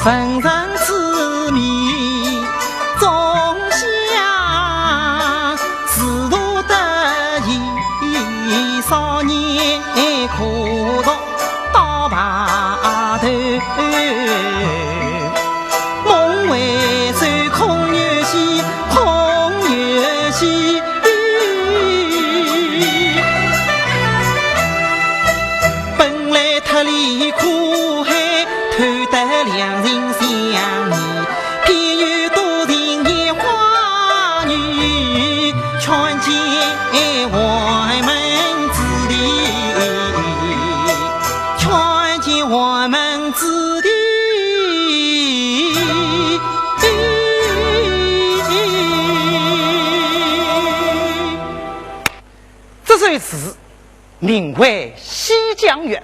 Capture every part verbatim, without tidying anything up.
文人子弟中下，仕途得意少年，苦读到白头。梦回首空有喜，空有喜。 本来脱离苦海，偷得良人相依，偏又多情夜花女，劝解寒门子弟，劝解寒门子弟。这首诗 名为《西江月》。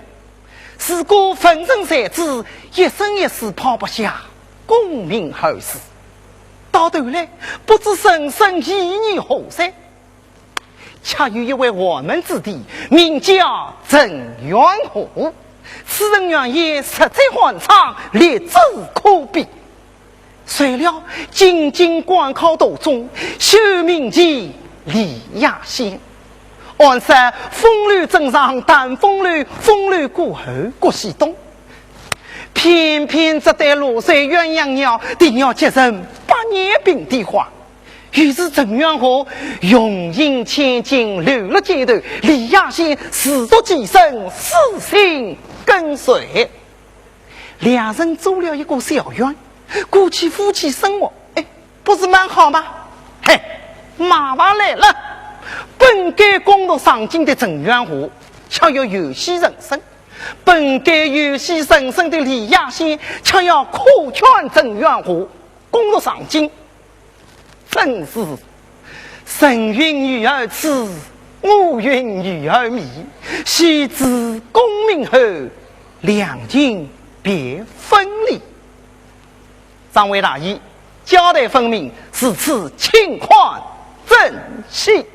如果文人才子一生一世抛不下功名后世，到头来不知人生意义何在。恰有一位寒门子弟，名叫陈元和，此人原也实在寒窗，励志可比。 谁料进京赶考途中，秀名其李亚仙。按说风流正上淡风流，风流过后各西东。偏偏这对露水鸳鸯鸟，定要结成百年并蒂花。于是陈元和雄心千金，流落街头，李亚仙自作寄生，私信跟随。 两人做了一个小院，过起夫妻生活，哎，不是蛮好吗？嘿，麻烦来了。本该攻读上京的陈元和，却要游戏人生；本该游戏人生的李亚仙，却要苦劝陈元和攻读上京。 真是人云亦如此，我云亦如迷，须知功名后，两情别分离。张伟大爷，交代分明，如此请看正戏。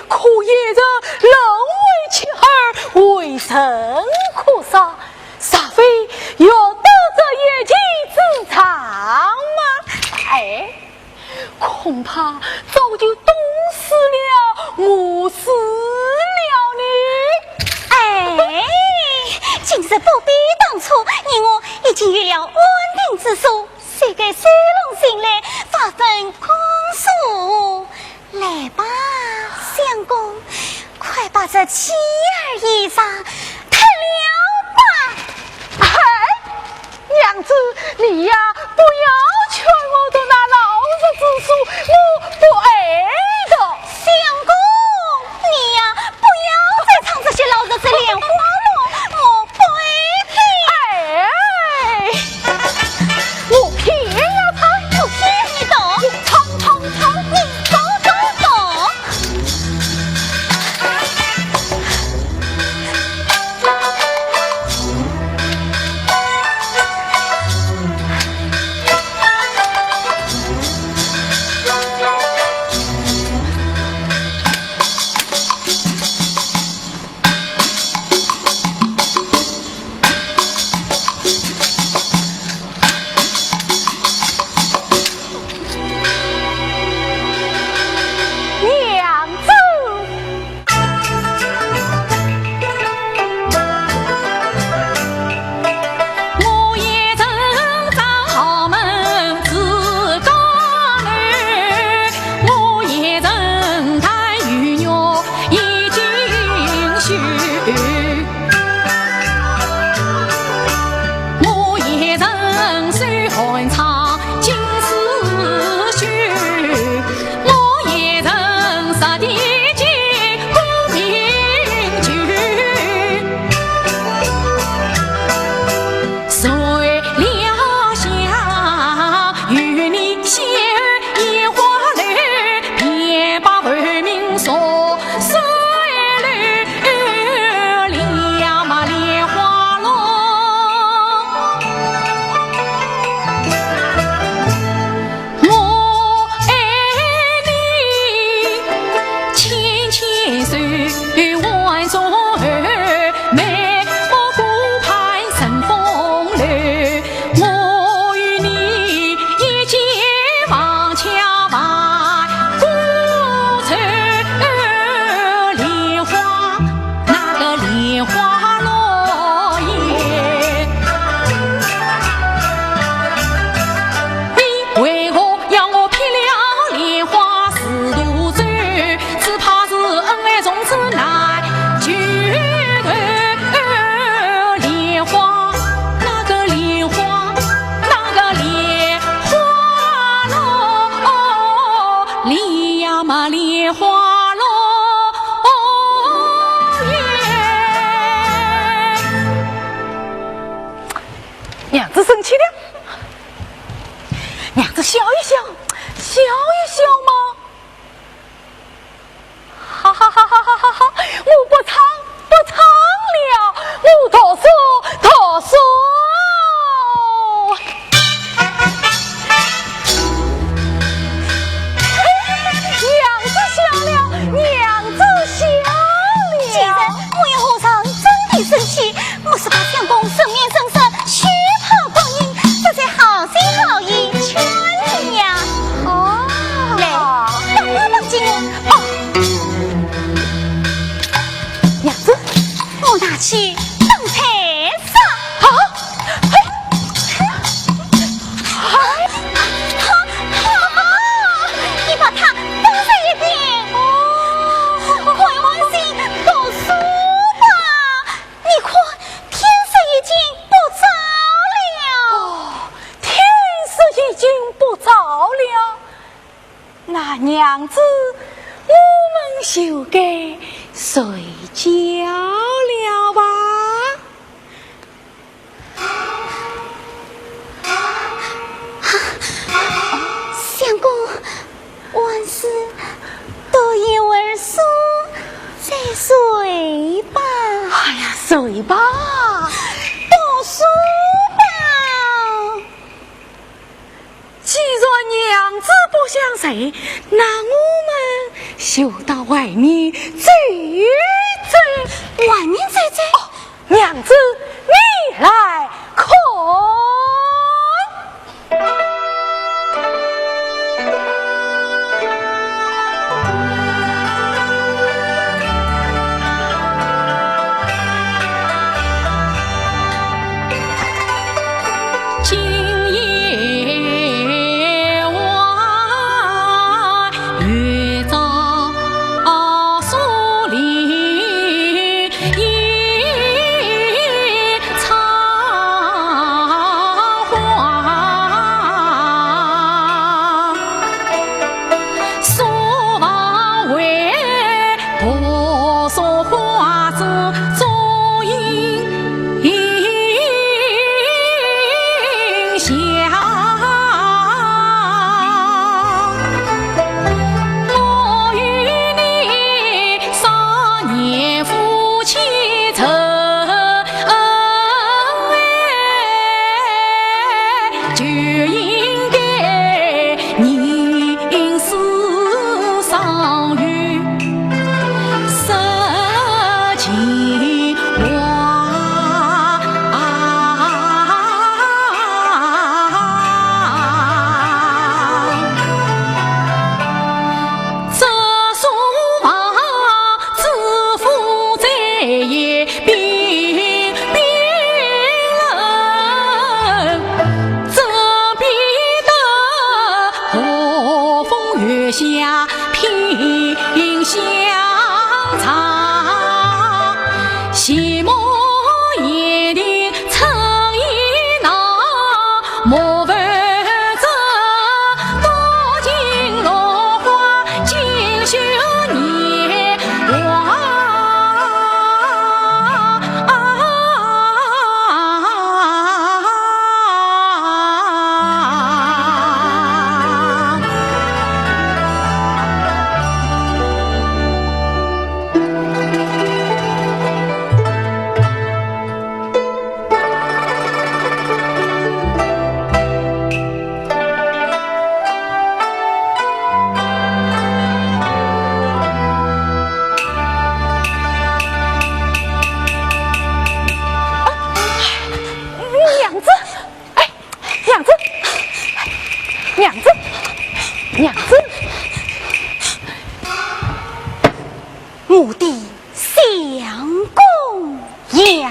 可掩人耳为妻耳，为臣可杀，岂非欲得这一箭之偿吗？哎，恐怕早就冻死了，饿死了呢。哎，今日不比当初，你我已经有了安定之所，谁敢收拢心来发奋攻书？ 来吧，相公，快把这妻儿衣裳脱了吧。哎，娘子，你呀，不要劝我读那老式之书，我不爱的。相公，你呀，不要再唱这些老式之莲花落，我不爱听。哎，我偏要唱。不偏你懂。唱，唱，唱。你懂，懂，懂。 娘子。 娘子生气了，娘子笑一笑，笑一笑嘛。 哈哈哈哈哈哈！我不唱，不唱了，我读书，读书。嘿，娘子笑了，娘子笑了。既然我与和尚真的生气，莫说把相公生面生色，须 怕光阴，这才好心好意劝你呀。哦。来，把花放给我。哦。娘子，我拿去当柴烧。啊？嘿。啊？啊，啊，你把它当成一点。哦。快安心读书吧。 你看，天色已经不早了。哦，天色已经不早了，那娘子，我们就该睡觉了吧？ 相公，还是读一会儿书再睡吧。哎呀，睡吧。读书吧。既然娘子不想睡，那我们就到外面走走。外面走走？哦，娘子，你来看。娘子，哎，娘子，娘子，娘子，我的相公呀。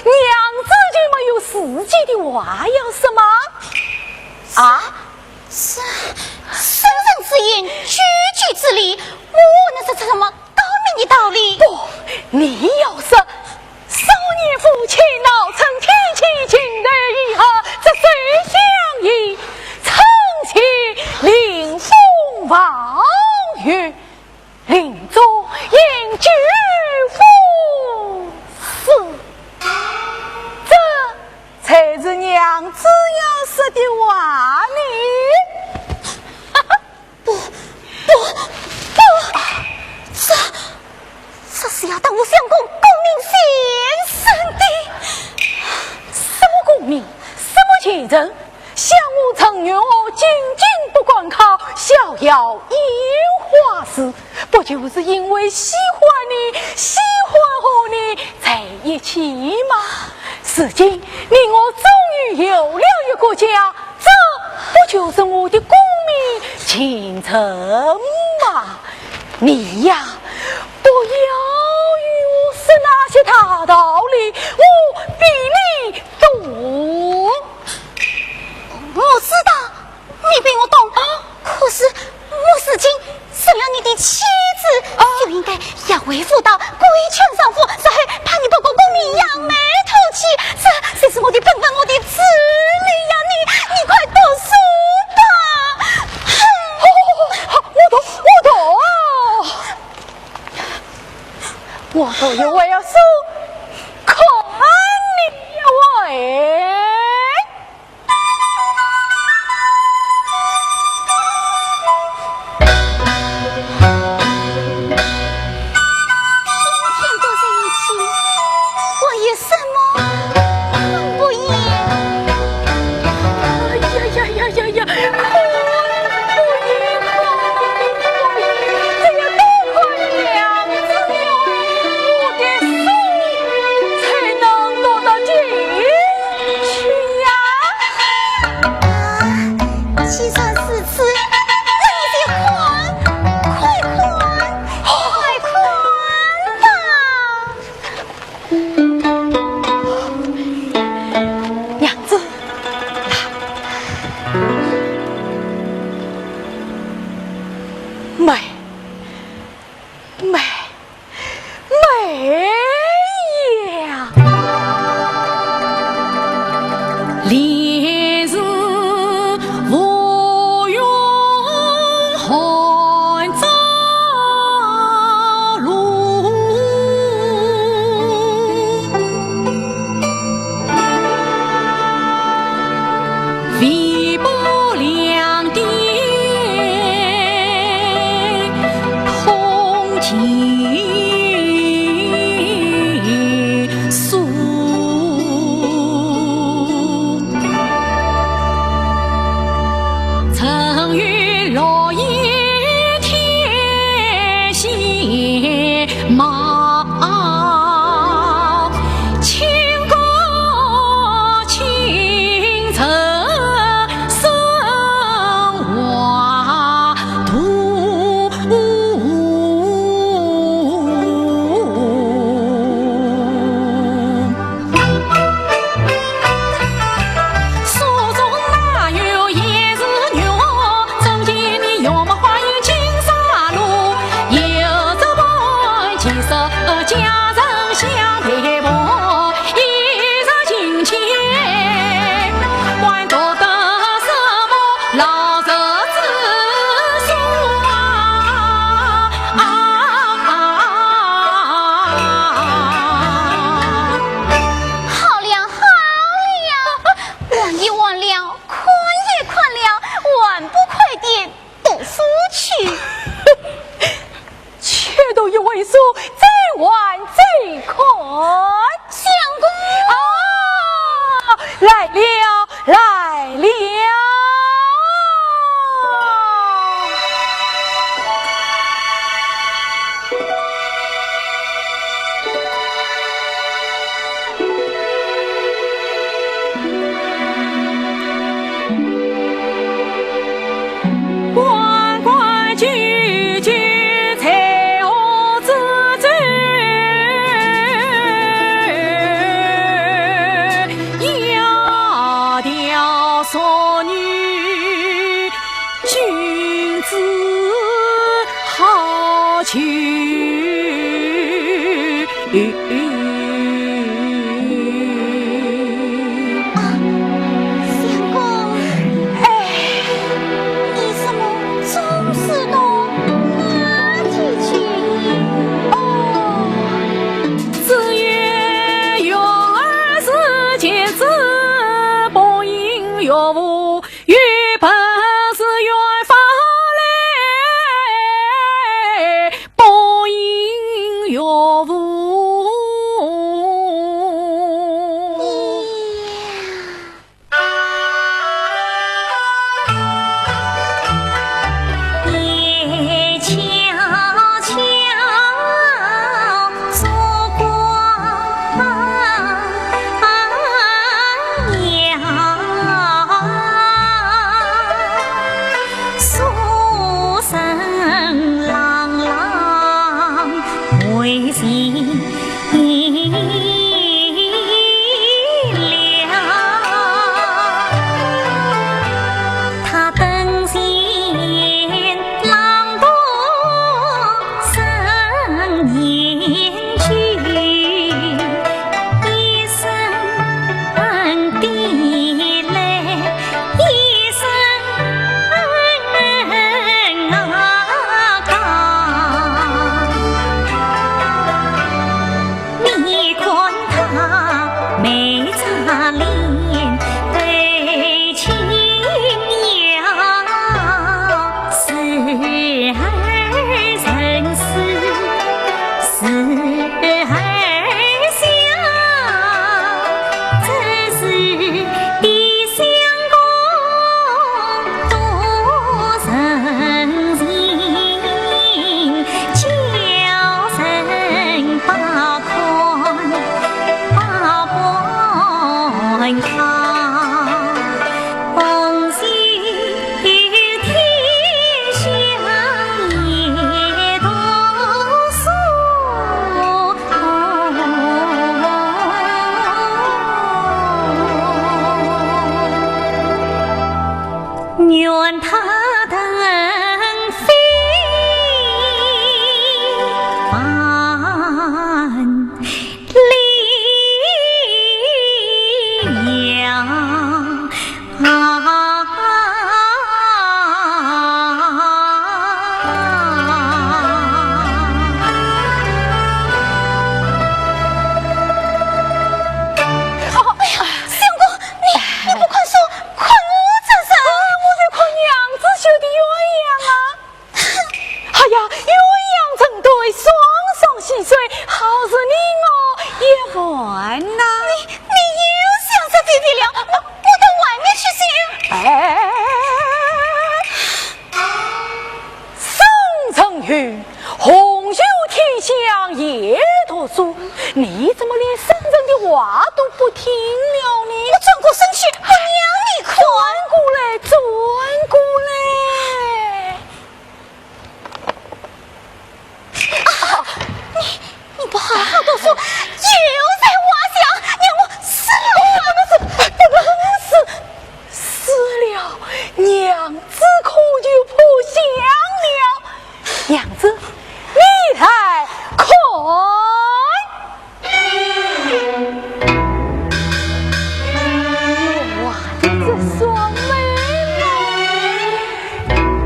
娘子就没有自己的话要说吗？啊？是，圣人之言，句句之理，我能说出什么高明的道理？不，你要说，少年夫妻闹成天齐，情投意合，这水相依，称其临风望月。 林中饮酒赋诗，这才是娘子要说的话呢。不，不，不，这，这是要当我相公功名先生的。什么功名？什么前程？ 想我程月娥进京不赶考，逍遥烟花时，不就是因为喜欢你，喜欢和你在一起吗？如今你我终于有了一个家，这不就是我的功名前程吗？你呀，不要与我说那些大道理，我比你懂。 我知道，你比我懂，可是我如今成了你的妻该押回府到贵圈首富，然后派你报告功名，扬眉吐气，这才是我的本分，我的资历呀！你，你快读书吧！好，好，好，好，我读，我读啊！我读一回书，看你一回。 天天躲在一起，我有什么看不厌？哎呀呀呀呀呀！看不厌，看不厌，只有多看两次，我的书才能读得进去呀。啊，既然如此，那你就看，快看，快看吧。娘子，慢，慢。 慢呀！好了好了，玩也玩了，看也看了，还不快点读书去？ 且读一回书，再玩再看。相公。啊，来了，来了。啊，相公。哎，你怎么总是读那几句呢？哦。好事你我也烦呐。你，你又想着别别了，我，我到外面去寻。哎，圣人云：“洪秀天香夜读书。”你怎么连圣人的话都不听了呢？我转过身去，不让你看。转过来，转过来。 啊，你，你不好好读书，又在妄想，让我死了。不能死，死了，娘子可就破相了。娘子，你来看。 我的这双美貌，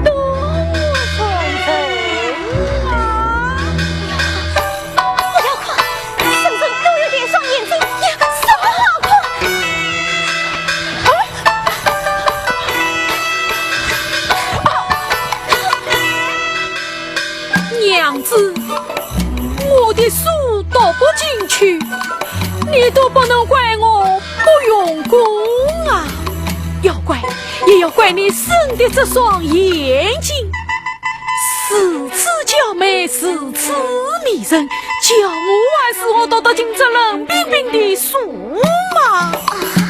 多么传神啊！不要看，圣人都有点双眼睛，有什么好看？ 娘子，我的书读不进去，你都不能怪我不用功啊。要怪，也要怪你生的这双眼睛，如此娇美，如此迷人，叫我还如何读得进这冷冰冰的书嘛？啊，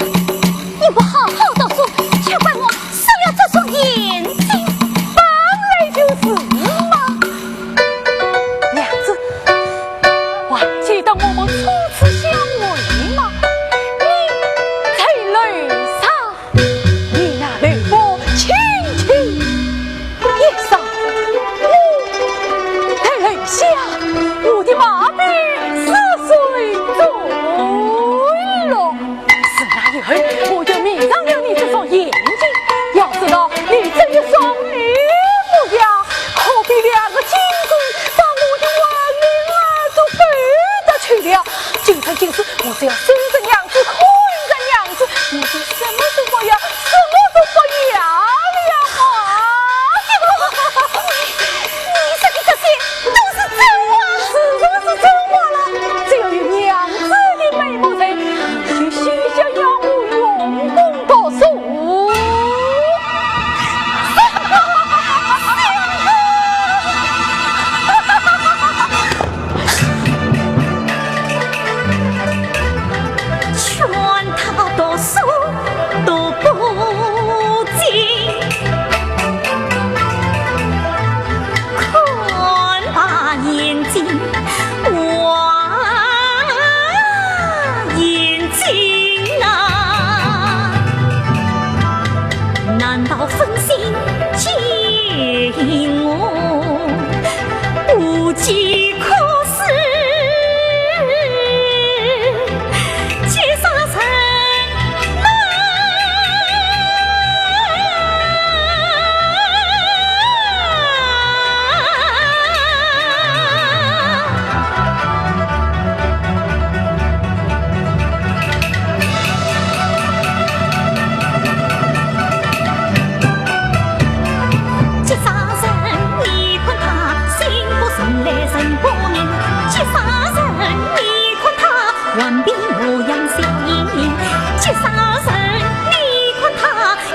你不好好读书，却怪我 失了这双眼睛，本来就是嘛。娘子，还记得我们初次相会吗？你在楼上，你那楼房轻轻一扇，我在楼下，我的马背似水中落。 自那以后，我就迷上了你这双眼睛。要知道，你这一双眉目呀，好比两个金钩，把我的魂灵儿都勾得去了。今生今世，我只要守着娘子，看着娘子，我就什么都不要，什么都不要了。啊！你说的这些都是真话？是，都是真话了。只要有娘子的美貌在， 你就休想要我用功读书。劝他读书读不进，看把眼睛 望眼睛啊，难道分心见我，无计可施，急杀人啊！ 急杀人，你看他心不诚来人不硬，急杀人，你看他 頑皮模样笑盈盈，急杀人，你看他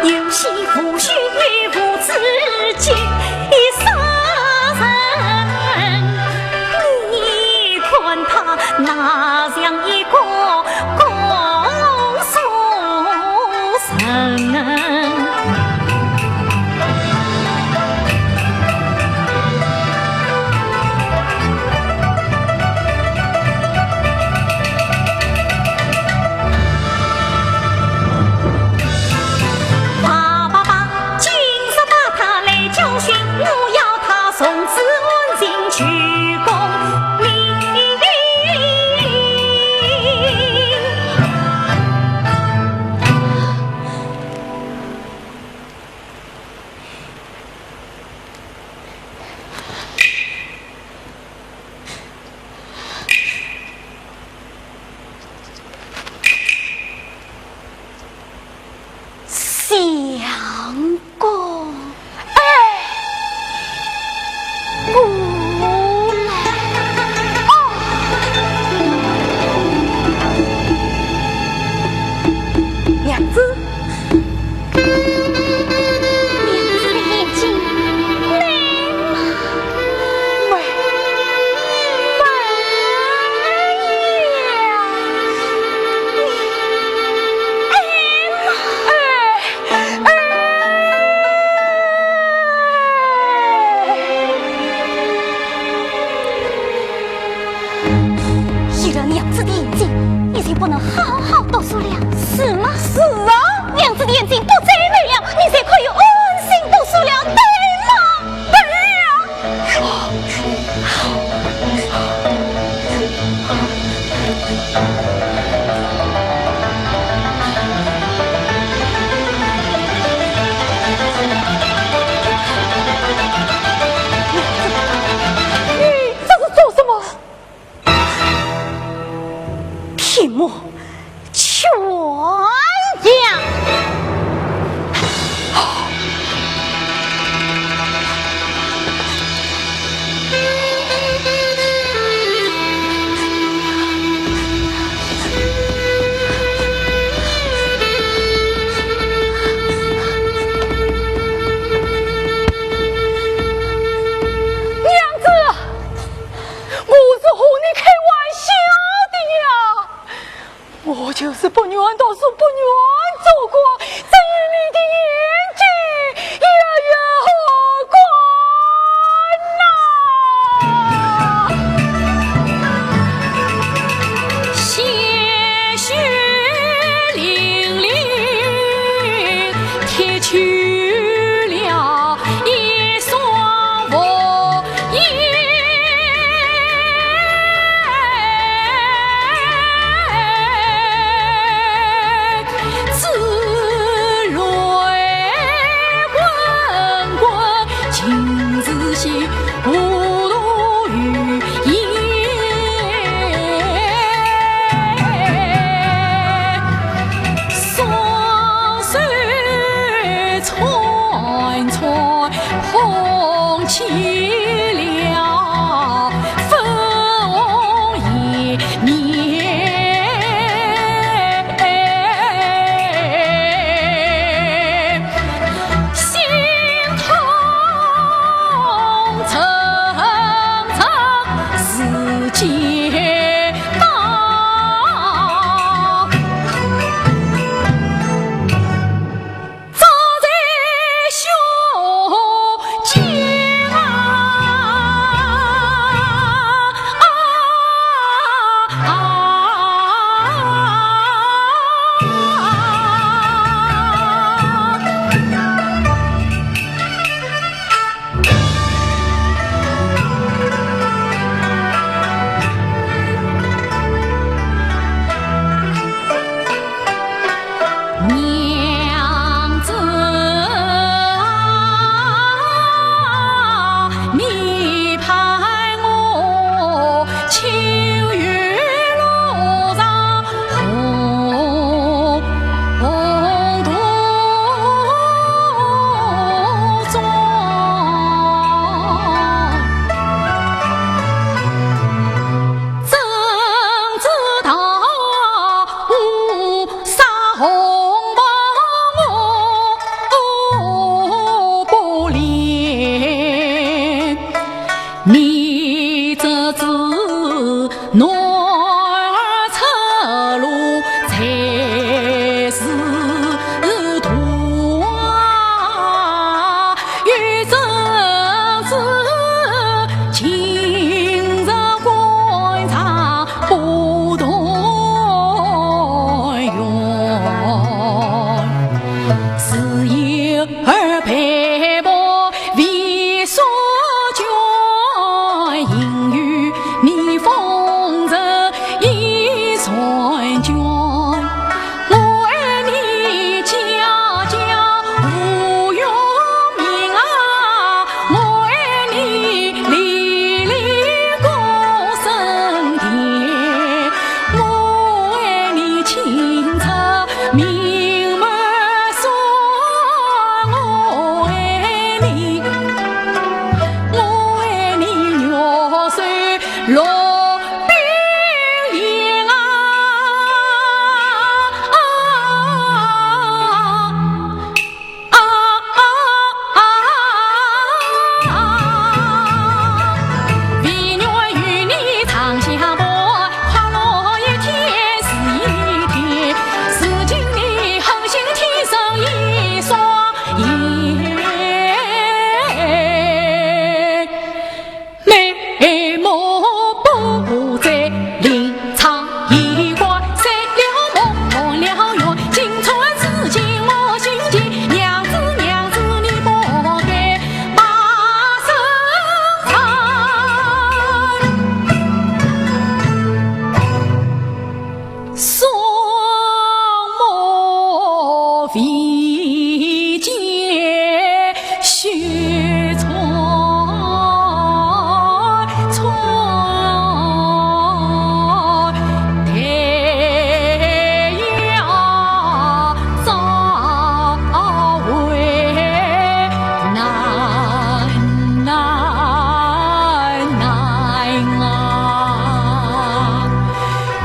有心无须有无止境，急杀人，你看他哪像一个公所人。 爸爸爸，今日把他来教训，我要他从此安心去功名。有了娘子的眼睛，你就不能好好读书了。是吗？是啊。娘子的眼睛不再美了，你就可以安心读书了，对吗？对呀。你这是做什么？ 天魔，全呀！娘子！ 我是和你开玩笑的呀，我就是不愿读书，不愿做官，只因你的眼睛，呀呀，官呐！鲜血淋淋，剃去了 一双凤眼，紫罗滚滚，尽是血。 双手串串捧起了粉红颜面。 心痛层层似剪刀，扎在胸间啊！娘子啊，你盼我情愿落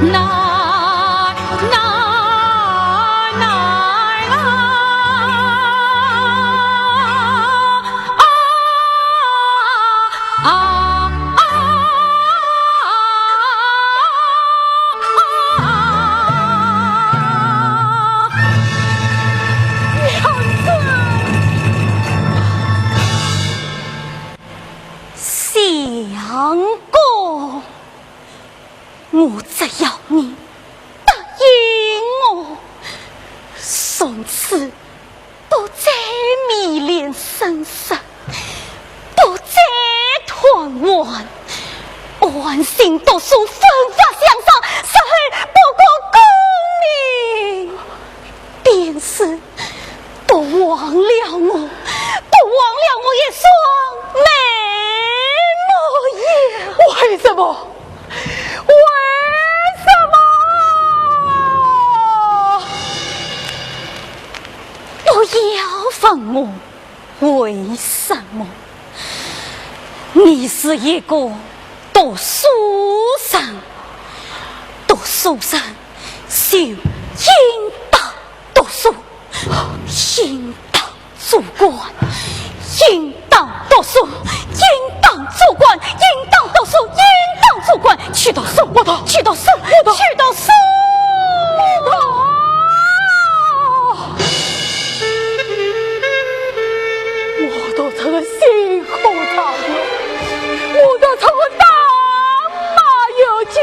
哪儿哪儿哪儿啊，啊，啊，啊，啊，娘子。相公。 我只要你答应我，从此不再迷恋声色，不再贪玩，安心读书，奋发向上，日后不顾功名。 便是不忘了我，不忘了我一双美目呀。为什么？为什么？不要问我为什么。你是一个读书人，读书人就应当 读书，应当做官，应当读书，应当做官，应当读书，应当做官，去读书，我读，去读书，我读，去读书。我读，我读这个辛苦状元，我读这个当妈有劲。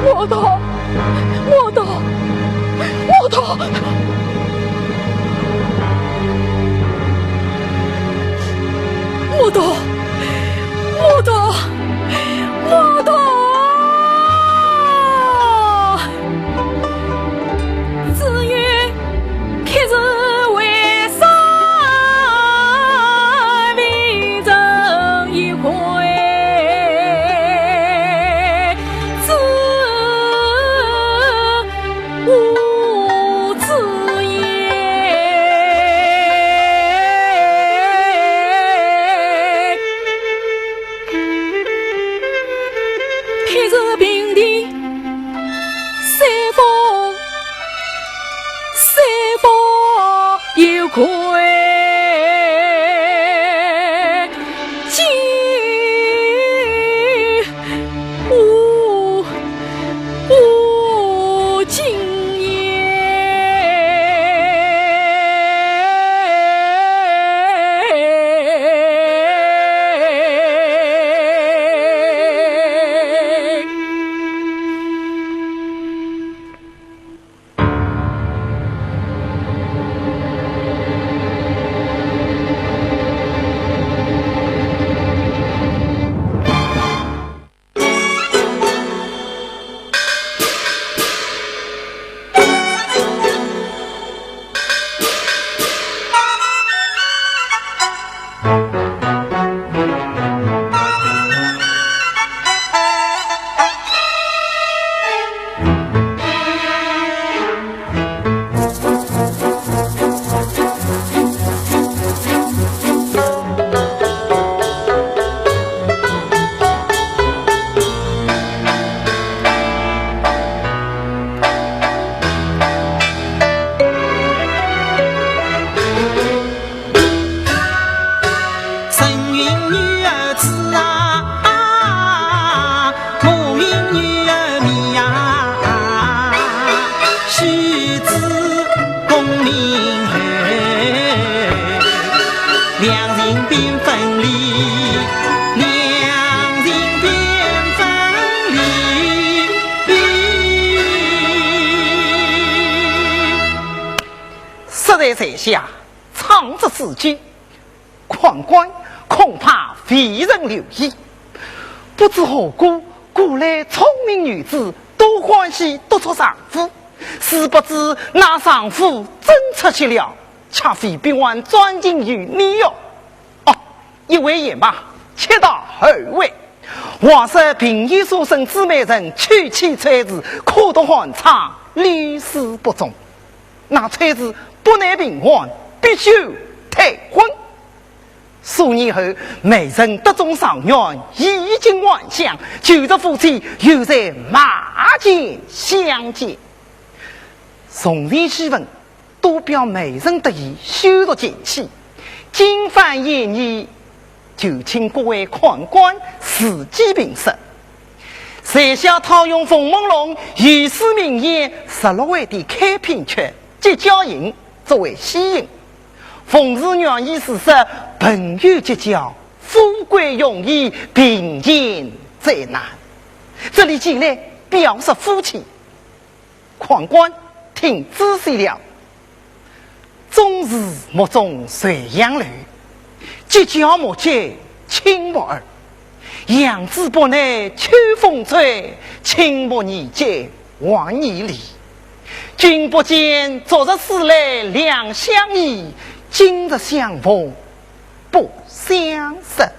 我读，我读，我读，我读，我读，我读。子曰： 昔日为啥未曾一回，子无子也。 昔日平地，三方，三方有归，今无，无今也。 人云女儿痴啊，我云女儿迷啊，须知功名后，两情便分离，两情便分离。说在在下， 唱着此曲，看官恐怕未曾留意，不知何故，古来聪明女子都欢喜独坐上铺，殊不知那上铺真出奇了，却非彼般专情于你哟。哦，一位也罢，且到二位。 话说平易书生姊妹人娶妻崔氏，苦读寒窗，屡试不中。那崔氏不耐平寒，必须退婚。数年后，媒人得中状元，衣锦还乡，旧日夫妻又在马前相见。从前戏文，都表媒人得意，休说近期。今番宴席，就请各位看官自己评说。在下套用冯梦龙有史名言十六回的开篇曲《结交吟》作为先行。 冯氏原意是说，朋友结交，富贵容易，贫贱最难。这里既来表示夫妻。看官听仔细了，终日目中垂杨柳，结交莫急亲无耳。 杨枝薄耐秋风吹，亲薄年节还年离。君不见，昨日思来两相宜，今日相逢不相识。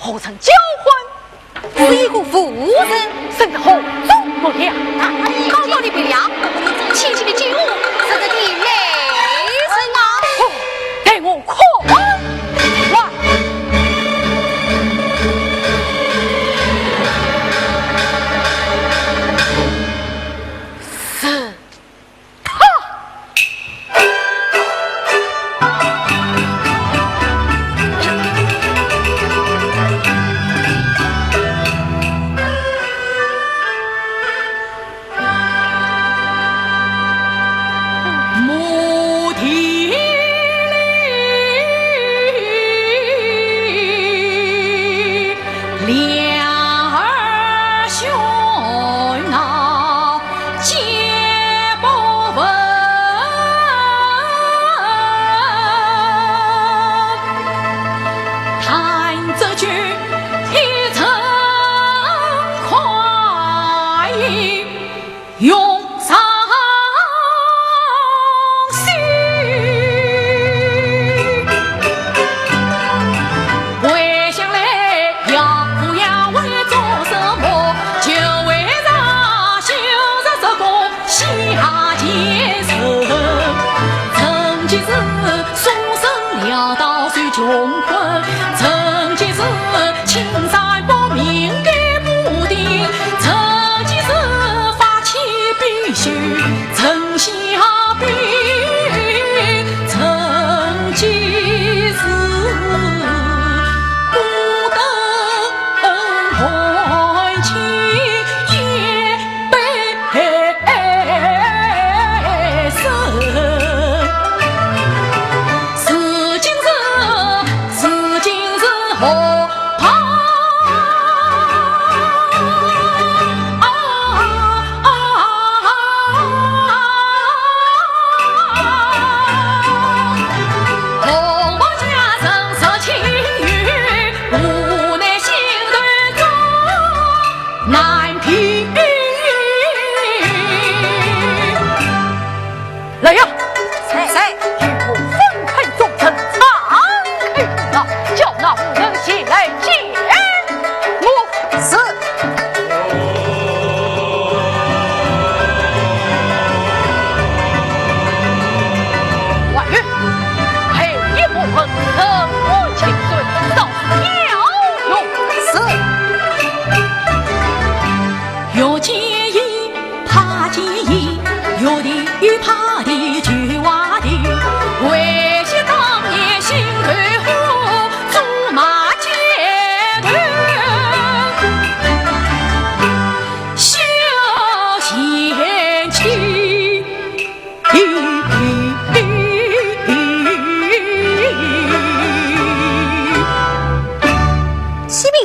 何曾交换？是一个妇人，生得何种模样？高高的鼻梁，清清的肌肤，是个的美人啊！哦，待我看来。是。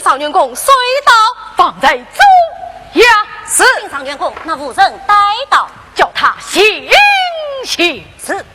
状元公随到。放在中央。是。请状元公拿夫人带到。叫他醒醒。是。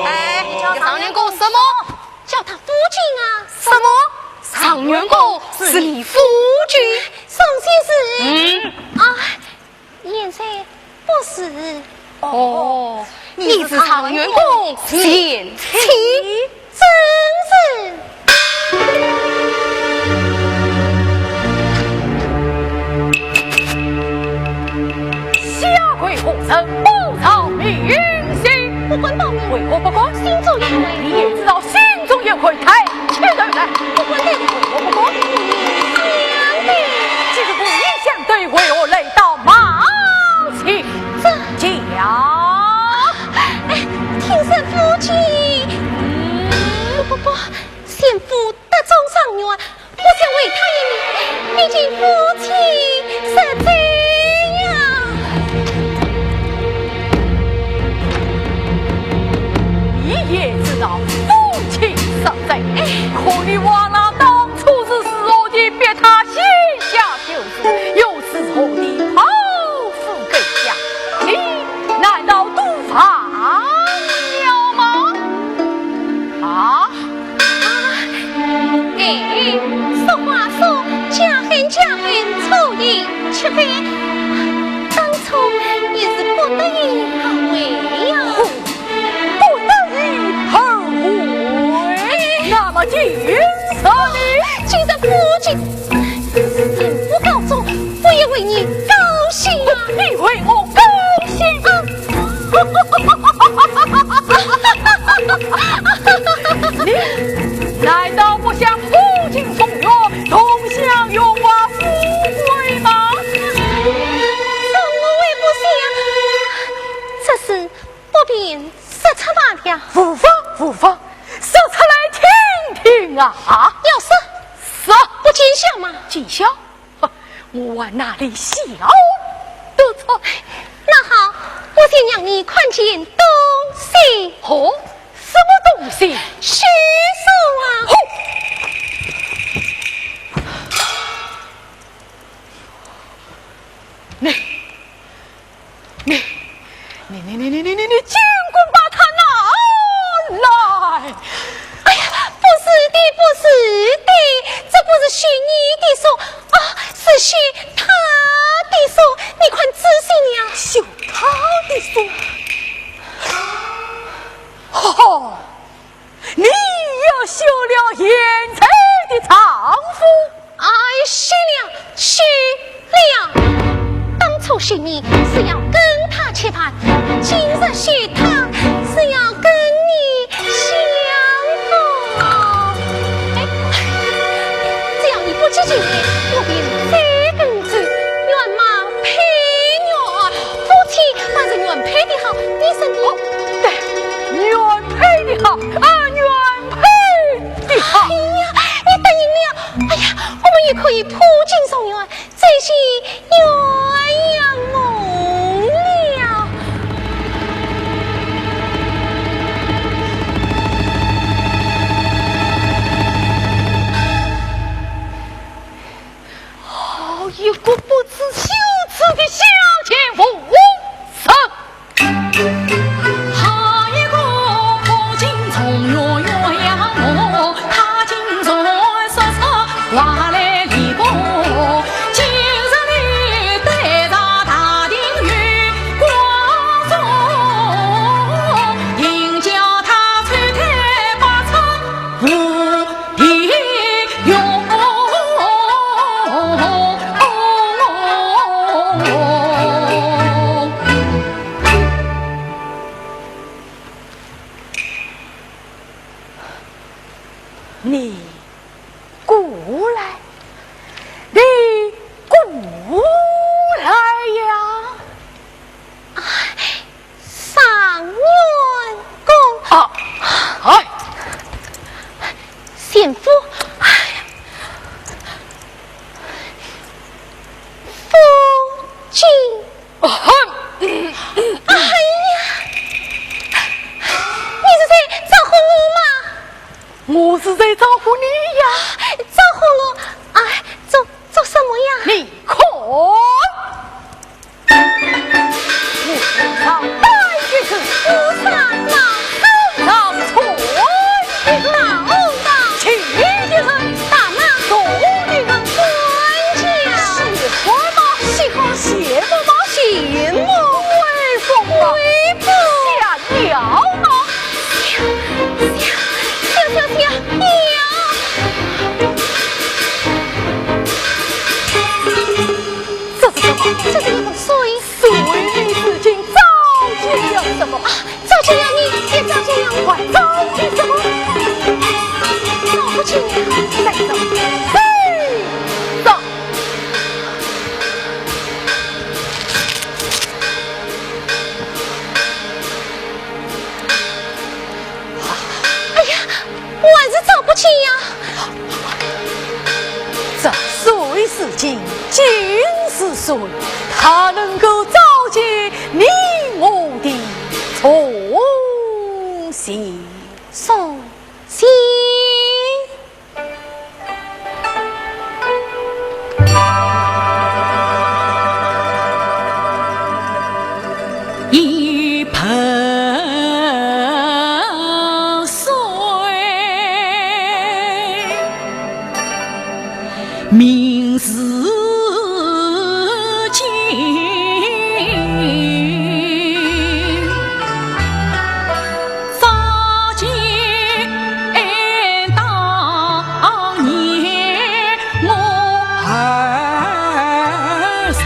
哎，哎，哎，你叫状元公什么？叫他夫君啊。什么？状元公是你夫君？宋先生。嗯。啊，现在不是。哦，你是状元公前妻？正是。 下跪何人？不报明姓。不敢报明。为何不敢？心中有鬼。你也知道心中有鬼，抬起头来。不敢抬头。为何不敢？不愿相对。既然不愿相对，为何来到马前？这……讲。哎，听说夫君……嗯。不，不，不，先夫得中状元， 我想为他一命，毕竟夫妻是罪呀。你也知道夫妻是罪，哎。可你忘了当初是如何地逼他膝下求子，又是如何地剖腹更家，你难道都忘了吗？啊？ 啊，哎，俗话说，家恨家恨，错也吃亏。当初也是不得已而为呀。不得已而为？那么今日呢？今日夫君 人不告终，我也为你高兴啊。你为我高兴？啊。你难道不想夫妻重圆，同享荣华富贵吗？这我也不想，只是不便说出罢了。无妨，无妨，说出来听听啊。要说？说。不见笑吗？见笑？ 我还哪里笑得出？那好，我先让你看件东西。哦，什么东西？许仙啊！吼！你，你，你，你，你，你，你，你尽管把它拿来！哎呀，不是的，不是的，这不是许你的书，啊，是许他的书，你看仔细了。许他的书？哦，你也许了现在的丈夫？哎，许了，许了。当初许你是要跟他结拜，今日许他是要跟你相逢。哎，只要你不接近我，我便再跟走，愿望配 哦，夫妻还是原配的好，你说呢？哦，对，原配的好，啊，原配的好。哎呀，你答应了，哎呀，我们也可以破镜重圆，再续鸳鸯梦了。你过来，你过来呀！状元公。啊，哎，贤夫，哎呀，夫君。 哎呀，你是在招呼我吗？我是在招呼你呀。招呼我？哎，做，做什么呀？你看，我身上带的是我上哪？上穿的是大红大旗的人，大马做的人，官家。喜欢吗？喜欢。羡慕吗？羡慕。威风吗？威风。想要吗？想，想，想，想要。这是什么？这是一封书信。 所以你如今着急了什么？啊，着急了你，也着急了我。还着急什么？着不急了，再走。嘿，走。哎呀，我还是着不急呀。 这谁是今，今是谁？他能够召见你我的重谢。重谢。一盆水。 明时节，早见当年我儿身。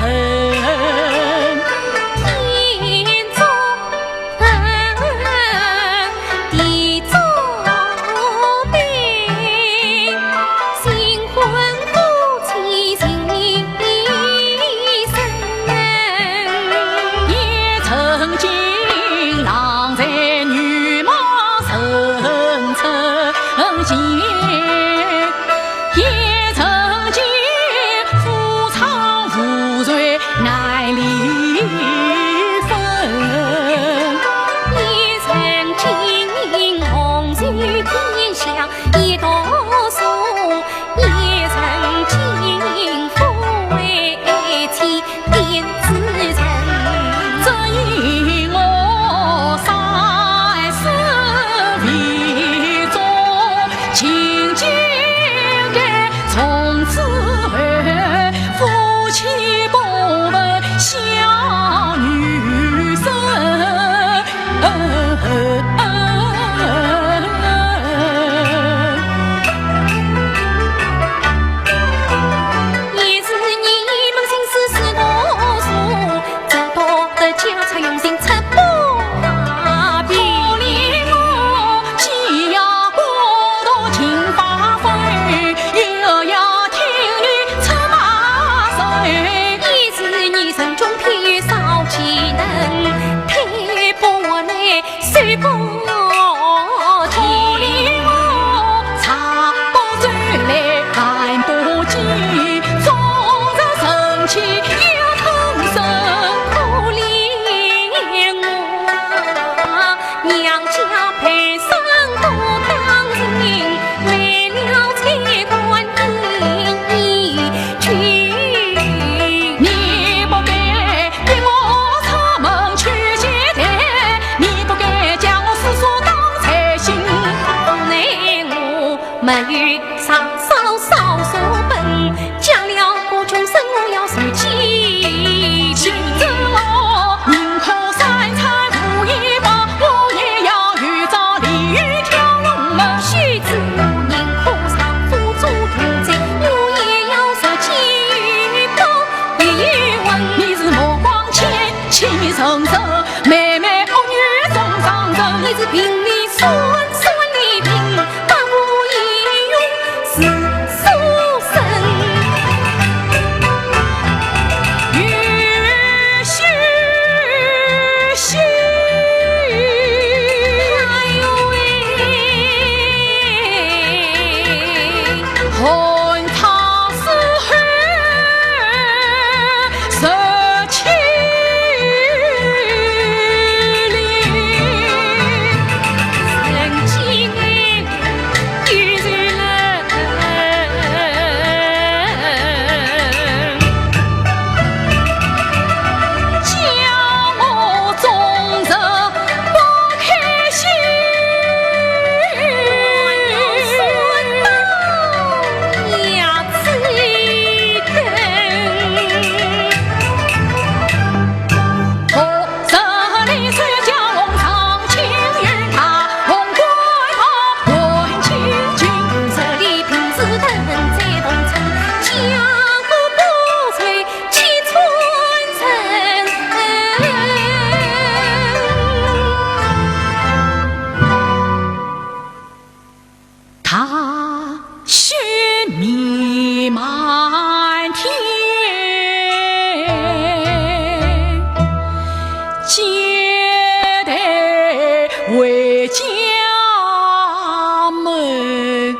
啊，雪弥漫天，街头回家门。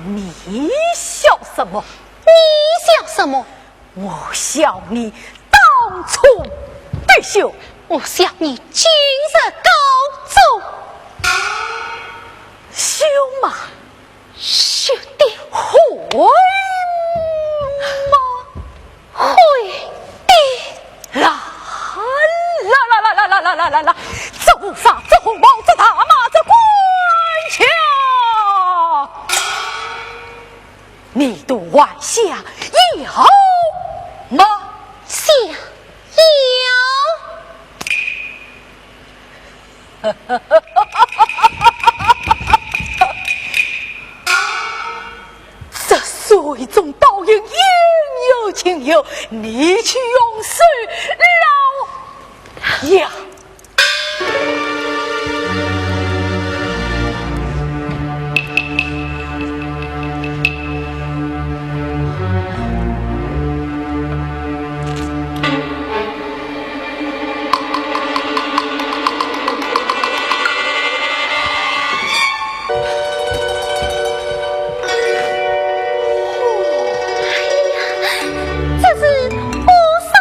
你笑什么？你笑什么？我笑你当初的羞。我笑你今日高中。羞吗？ 羞的。悔吗？悔的。啦啦啦啦啦啦啦啦啦！这乌纱，这红袍，这大马，这官轿，你都还想要吗？想要。 这水中倒影应有尽有，你去用手捞呀！ 哎呀，这是乌纱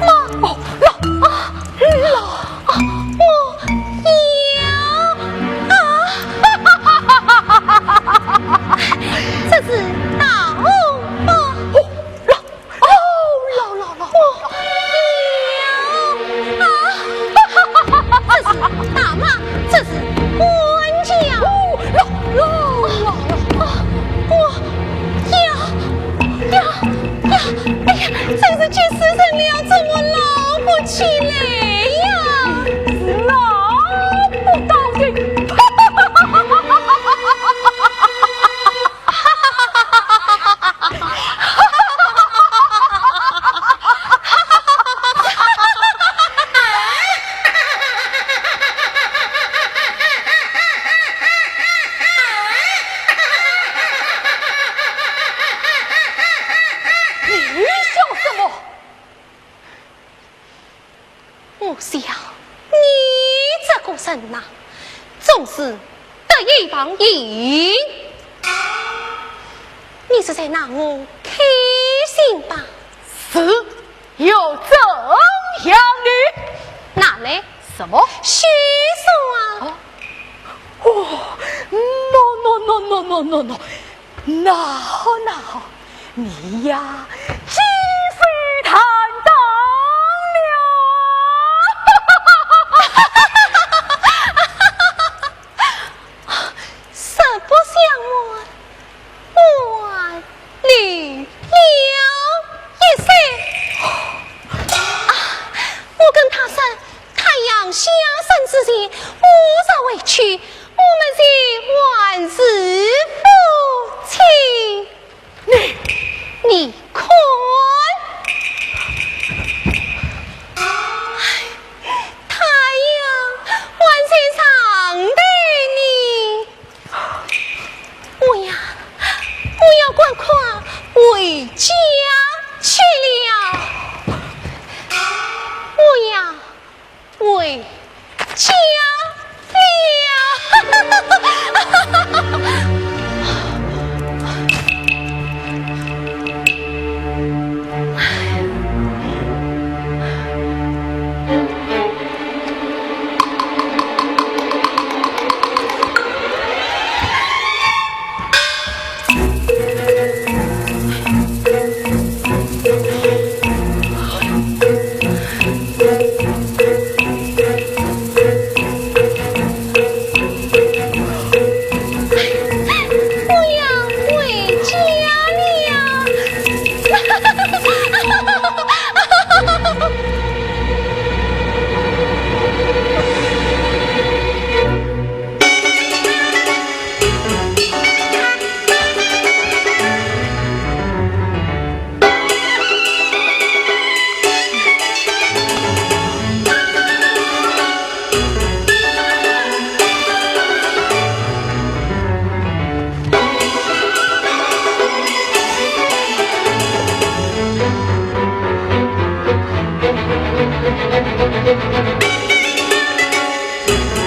吗？哦，老，啊，老，啊，我要啊！这是大红袍。哦，老， 哦，老老老，我要啊！这是大马，这是官轿。哦，老老老老，哦，我要要要！哎呀，真是急死人了，怎么老不起来呀？是老不到的。你笑什么？ 我想你这个人呐，总是得意忘形。你是在拿我开心吧？是，又怎样呢？拿来。什么？许仙啊！哦，哦，no no no no no no no。 那好那好，你呀，既非坦荡了。实不相瞒，我还绿了一身。啊，我跟他说，下山之前，我若回去，我们就还是夫妻。你，你看。哎，太阳还在上头呢。我呀，我要赶快回家去了。我呀， 回家了。我要回家了。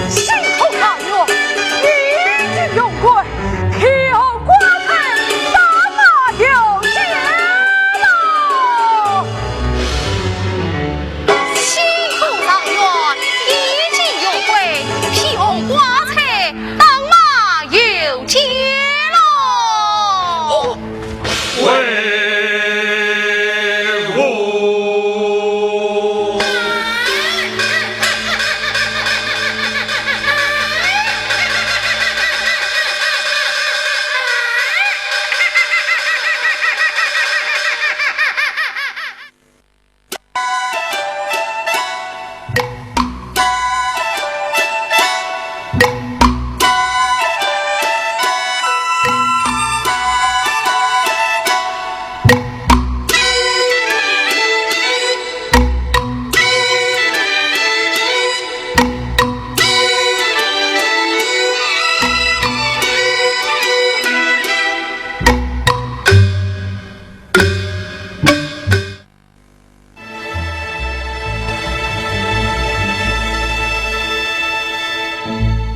辛苦状元，你已经荣归，披红挂彩，打马游街了。辛苦状元，你已经荣归，披红挂彩，打马游街了。哦， 为何？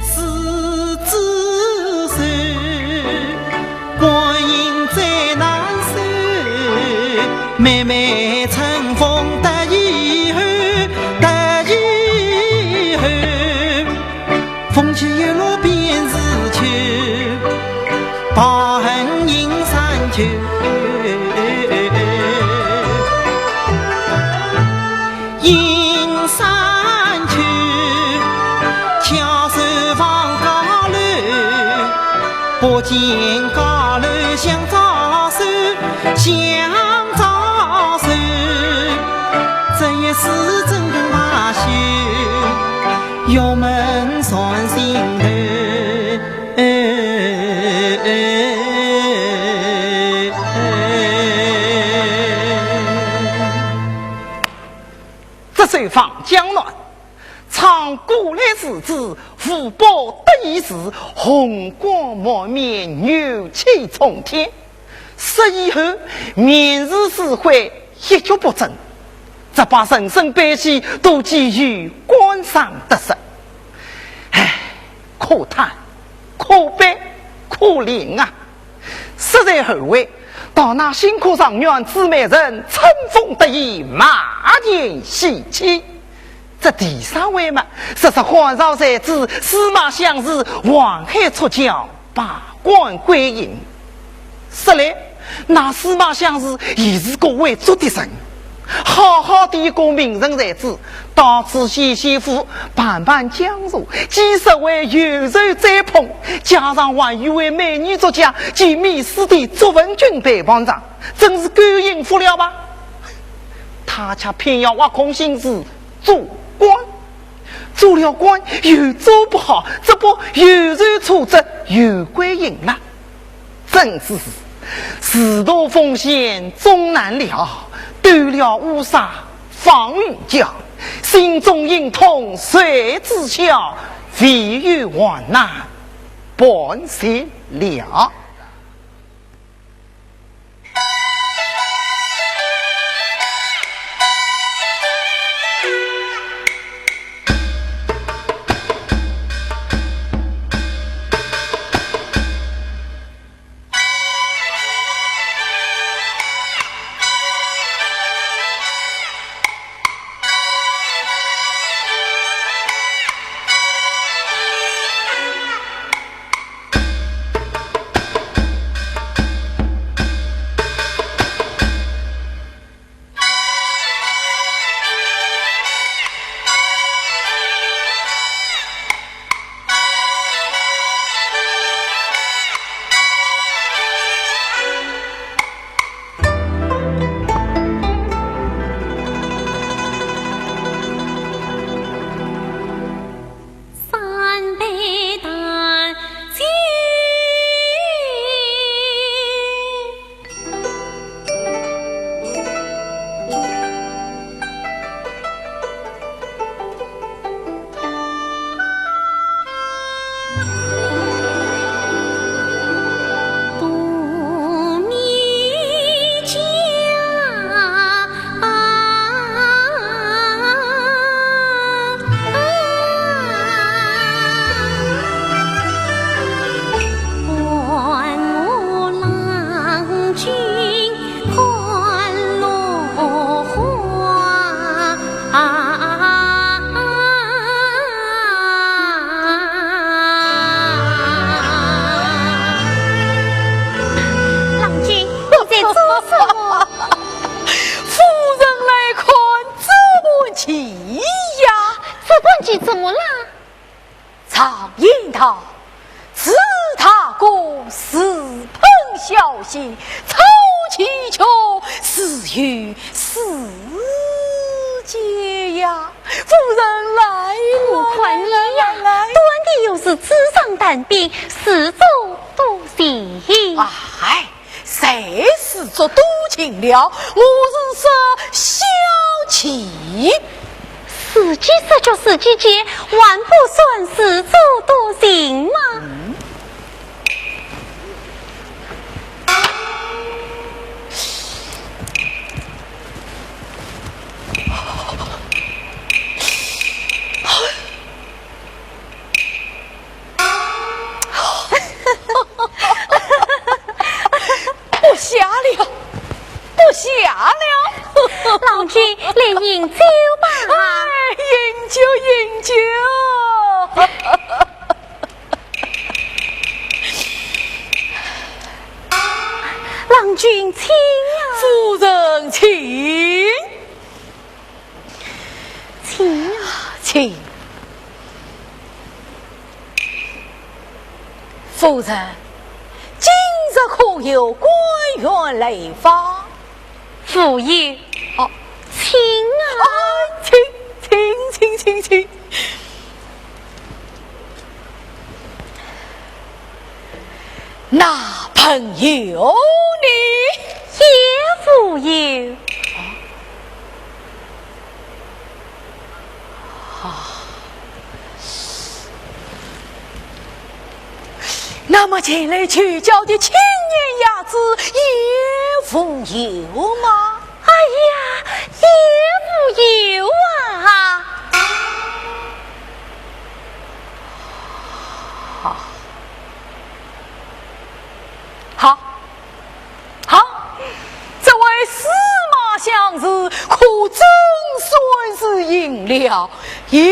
世子寿，光阴最难守。妹妹春风得意后，得意后。 风起叶落便是秋，抱恨映山秋。映山秋，巧手望高楼，不见高楼相招手，相招手。这一世怎肯罢休？ 玉门传心头。这首《望江南》，唱古来世子，无宝得意时，红光满面，牛气冲天。 死以后，面如死灰，一蹶不振，这把人生悲喜都寄于官场得失。唉，可叹，可悲，可怜啊！实在后悔，当那辛苦状元姊妹人春风得意，马前喜气。 这第三位嘛，说是汉朝才子，司马相如，黄海出郊，罢官归隐。说来，那司马相如也是个会作的人，好好的一个名门才子，到此县县府，办办江湖，几十位游手追捧，加上还有位美女作家，及美斯的卓文君陪伴着，真是够幸福了吧？他却偏要挖空心思 做官。做了官又做不好，只不过有罪处置又归阴了。真是事大风险终难料，断了乌纱放于脚，心中隐痛谁知晓，唯有患难半息了。郎君，你在做什么？夫人来看，这盘棋呀。这盘棋怎么了？ 常言道，自大哥自喷小鞋，草鞋球自有世界呀。夫人来了，我看你呀，来了，来了。断的又是纸上谈兵，自作多情。哎， 谁自作多情了？我是说小姐。自己说就自己解，还不算自作多情吗？嗯。不下了，不下了。郎君，来饮酒吧。哎，饮酒，饮酒。郎君，请啊。夫人，请。 请啊。请。夫人，今日可有官员来访？无有。哦。请啊。啊，请，请，请，请，请。 那朋友呢？也无有。啊，那么前来求教的青年雅子也无有吗？ 哎呀，也无有啊。好，好，好，这位司马相如可真算是赢了，赢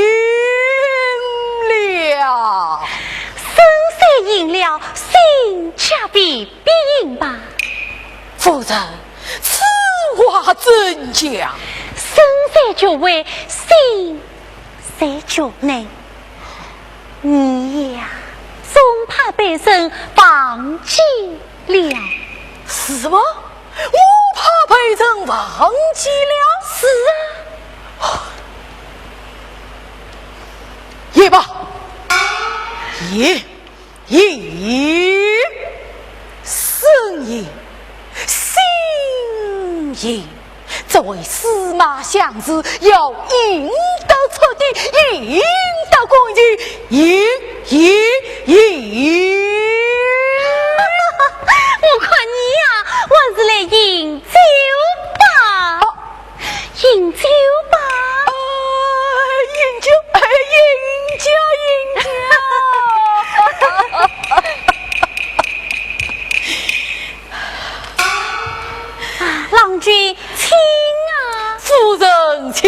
了。胜虽赢了，性价比 必赢吧。夫人，此话怎讲？胜在局外，胜在局内。你呀，总怕被人忘记了。是吗？我怕被人忘记了？是啊。银，银，生银，新银，这位司马相如要赢得彻底，赢得干净，赢，赢，赢。我看你呀，还是来饮酒吧。哦饮酒吧。啊，饮酒，哎，饮酒，饮酒。郎君，请啊。夫人请。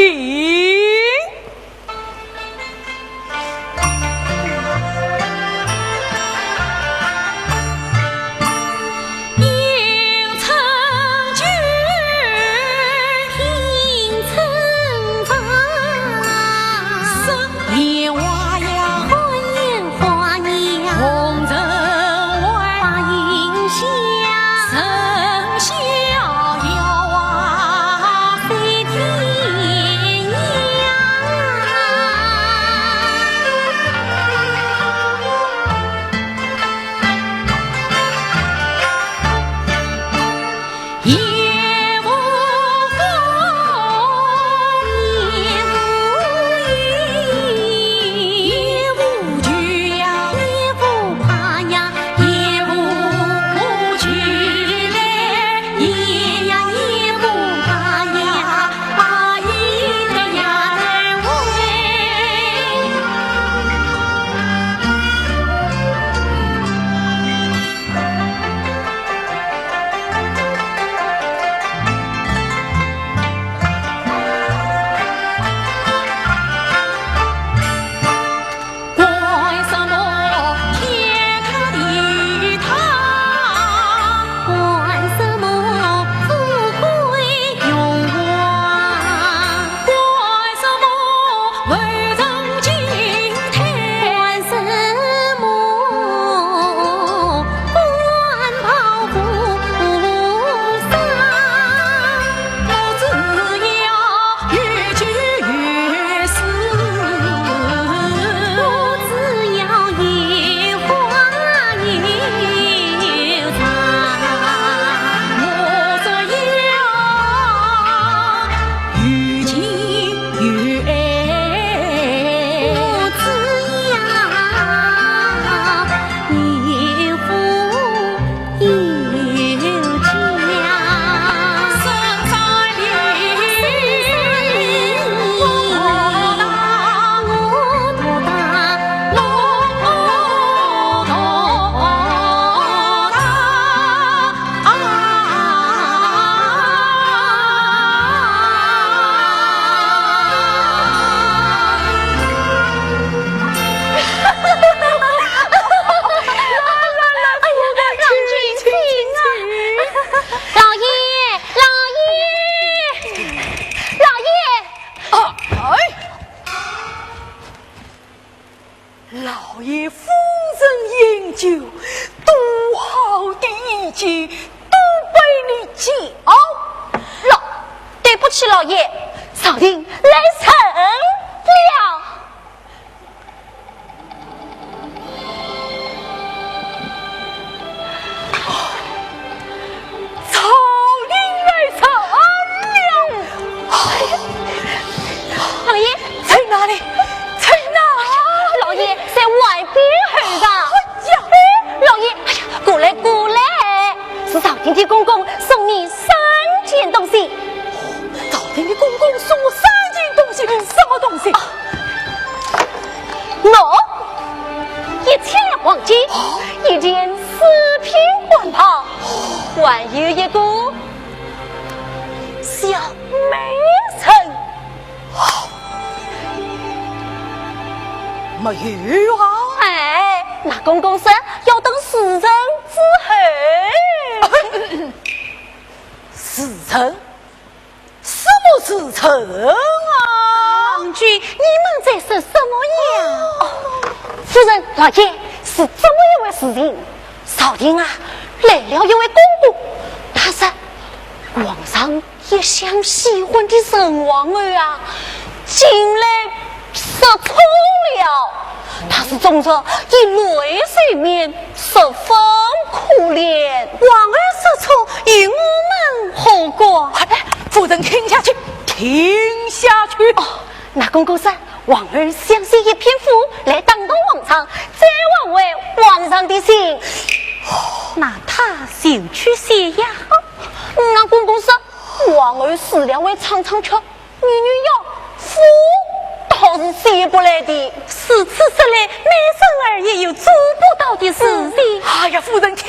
老爷，老爷，老爷！啊，哎！老爷夫人饮酒，多好的意境，都被你搅了。对不起，老爷，朝廷来人了。朝廷来人了。老爷，在哪里？在哪？老爷在外边候着。哎呀，老爷，哎呀，过来，过来。是朝廷的公公送你三件东西。朝廷的公公送我三件东西，什么东西？喏，一千两黄金，一件四品官袍，还有一个小美人。没有啊？哎，那公公说要等时辰之后。时辰？什么时辰啊？郎君，你们在说什么呀？哦，夫人，老爷，是这么一回事情。朝廷啊，来了一位公公，他说，皇上一向喜欢的陈皇后啊，近来失宠了。他中人，以泪洗面，十分可怜。王儿失宠，与我们何干？哎，夫人，听下去，听下去。哦，那公公说，王儿想写一篇赋来打动皇上，再还回皇上的信。那他就去写呀。哦，那公公说，王儿死了会唱唱曲， 你女儿，赋倒是写不来的。如此说来，美人儿也有做不到的事情。哎呀，夫人，听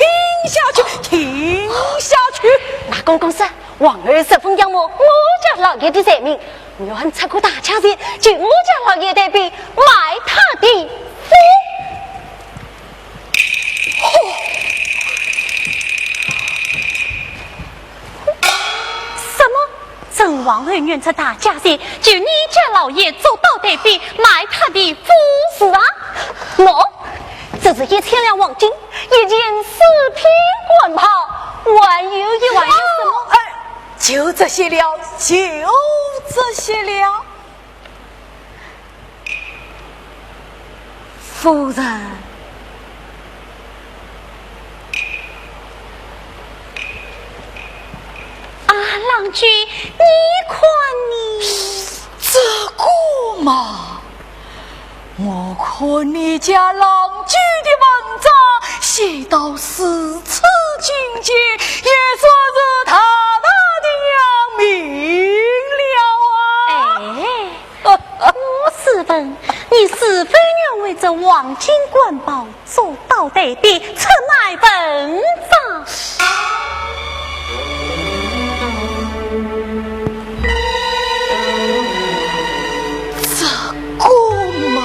下去，听下去。那公公说，王儿十分仰慕我家老爷的才名，我愿出个大价钱，请我家老爷代笔卖他的赋。 什么？陈王后愿出大价钱，求你家老爷做到代笔，卖他的赋？是啊，喏，这是一千两黄金，一件四匹官袍，还有一……还有什么？哎，就这些了，就这些了。 夫人。啊，郎君，你看呢？这个嘛，我看你家郎君的文章写到如此境界，也算是大大的扬名了啊。哎， 我试问，你是否愿为这黄金官袍做到代笔，出卖文章？这个嘛，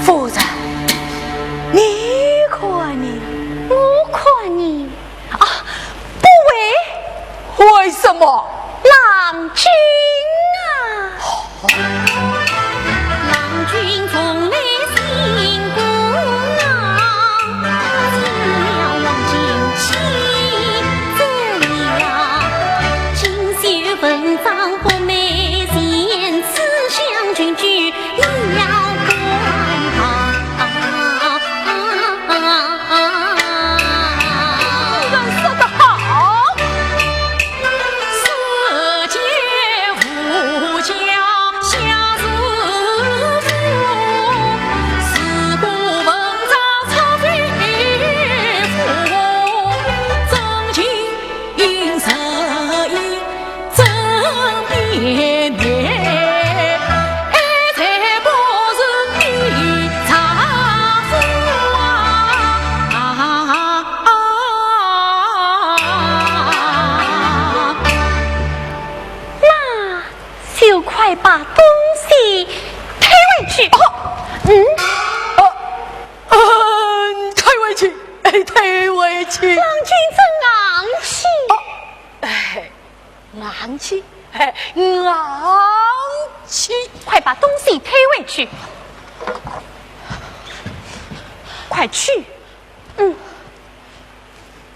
夫人，你看呢？我看呢？啊，不为。为什么？郎君啊！郎君从来心不安，进了黄金去走了，锦绣文章不美，前此香君居 你要官啊！夫人说得好。世间无家下如初，自古文章出非夫，从今 那就快把东西退回去。哦，嗯。哦，嗯，退回去，哎，退回去。郎君真硬气。哦，哎， 硬气，哎，硬气。快把东西退回去。快去。嗯。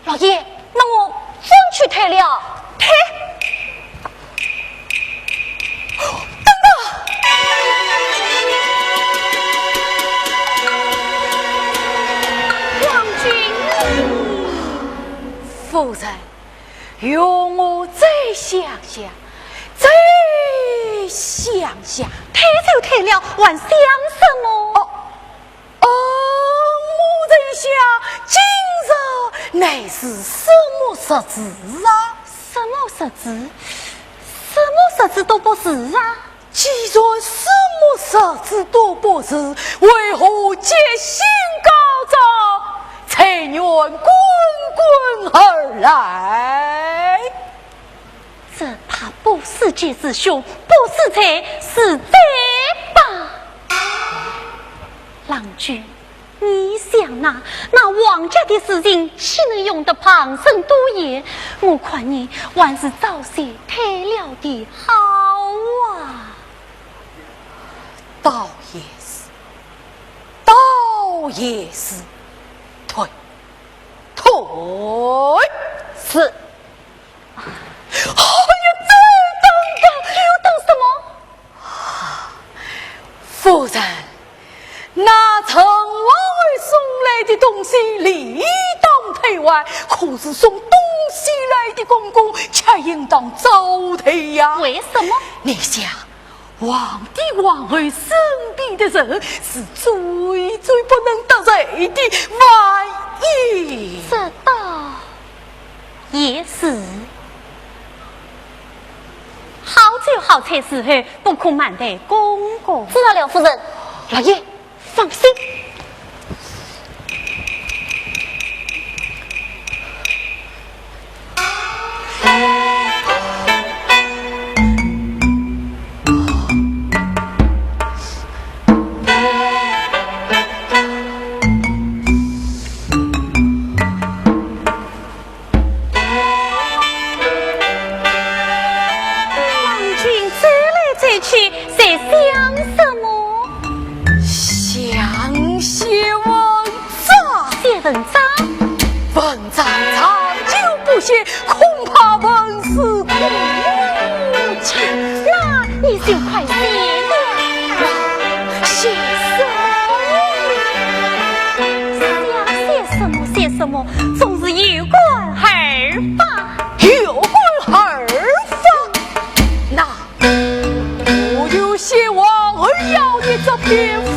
老爷，那我真去退了。退？等等！王君。夫人， 容我再想想，再想想。退就退了，还想什么？哦，哦，我在想，今日乃是什么日子啊？什么日子？什么日子都不是啊。 既然什么日子都不是，为何吉星高照，财源滚滚而来？只怕不是吉是凶，不是财是灾吧。郎君， 你想呐，那王家的事情，岂能容得旁人多言？我看你还是早些退了的好啊。倒也是，倒也是，退，退。是。不是送东西来的公公，却应当招待呀。为什么？你想，皇帝皇后身边的人是最最不能得罪的，万一……这倒也是。好酒好菜伺候，不可慢待公公。知道了，夫人。老爷， 放心。郎君走来走去，在想什么？想写文章。写文章？文章长久不写，恐怕文字不清。那你就快写了。写什么？想写什么写什么，总是有感而发。 有感而发。那我就写王二爷的这篇赋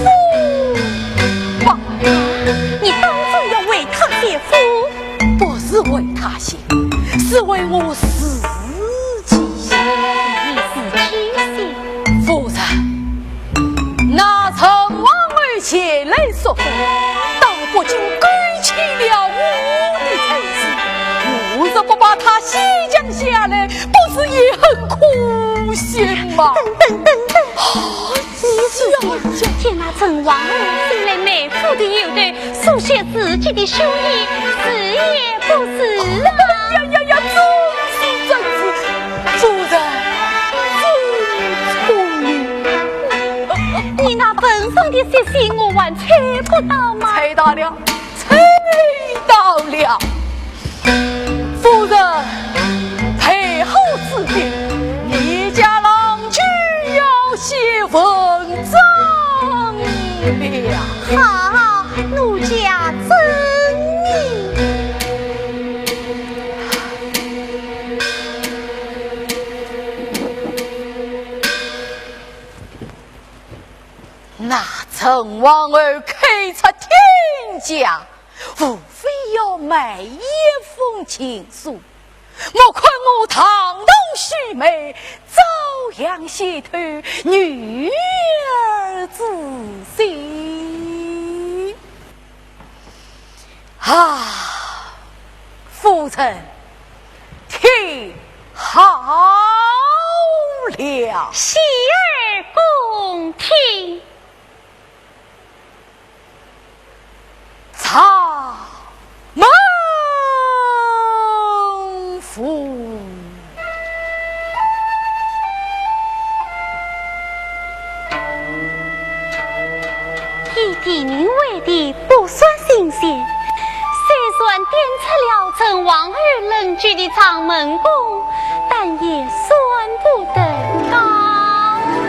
吧。你当真要为他写赋？不是为他写，是为我自己写。你自己写？夫人， 那陈王后前来说法，到北京勾起了我的才子，我若不把他先抢下来，不是也很可惜吗？等等等等，你是想……见那陈王后，心里没数的由头， 书写自己的胸臆，是也不是啊？呀呀呀，真是，真是，夫人，真聪明。你那文章的写信，我还猜不到吗？猜到了，猜到了。夫人，太后之命，你家郎君要写文章了。 好，奴家遵命。那陈王后开出天价，无非要买一封情书。 莫看我堂堂须眉，照样写透女儿之心。啊，夫人，听好了。洗耳恭听。 阊门妇。以地名为题，不算新鲜。虽然点出了陈王后冷居的阊门宫，但也算不得高明。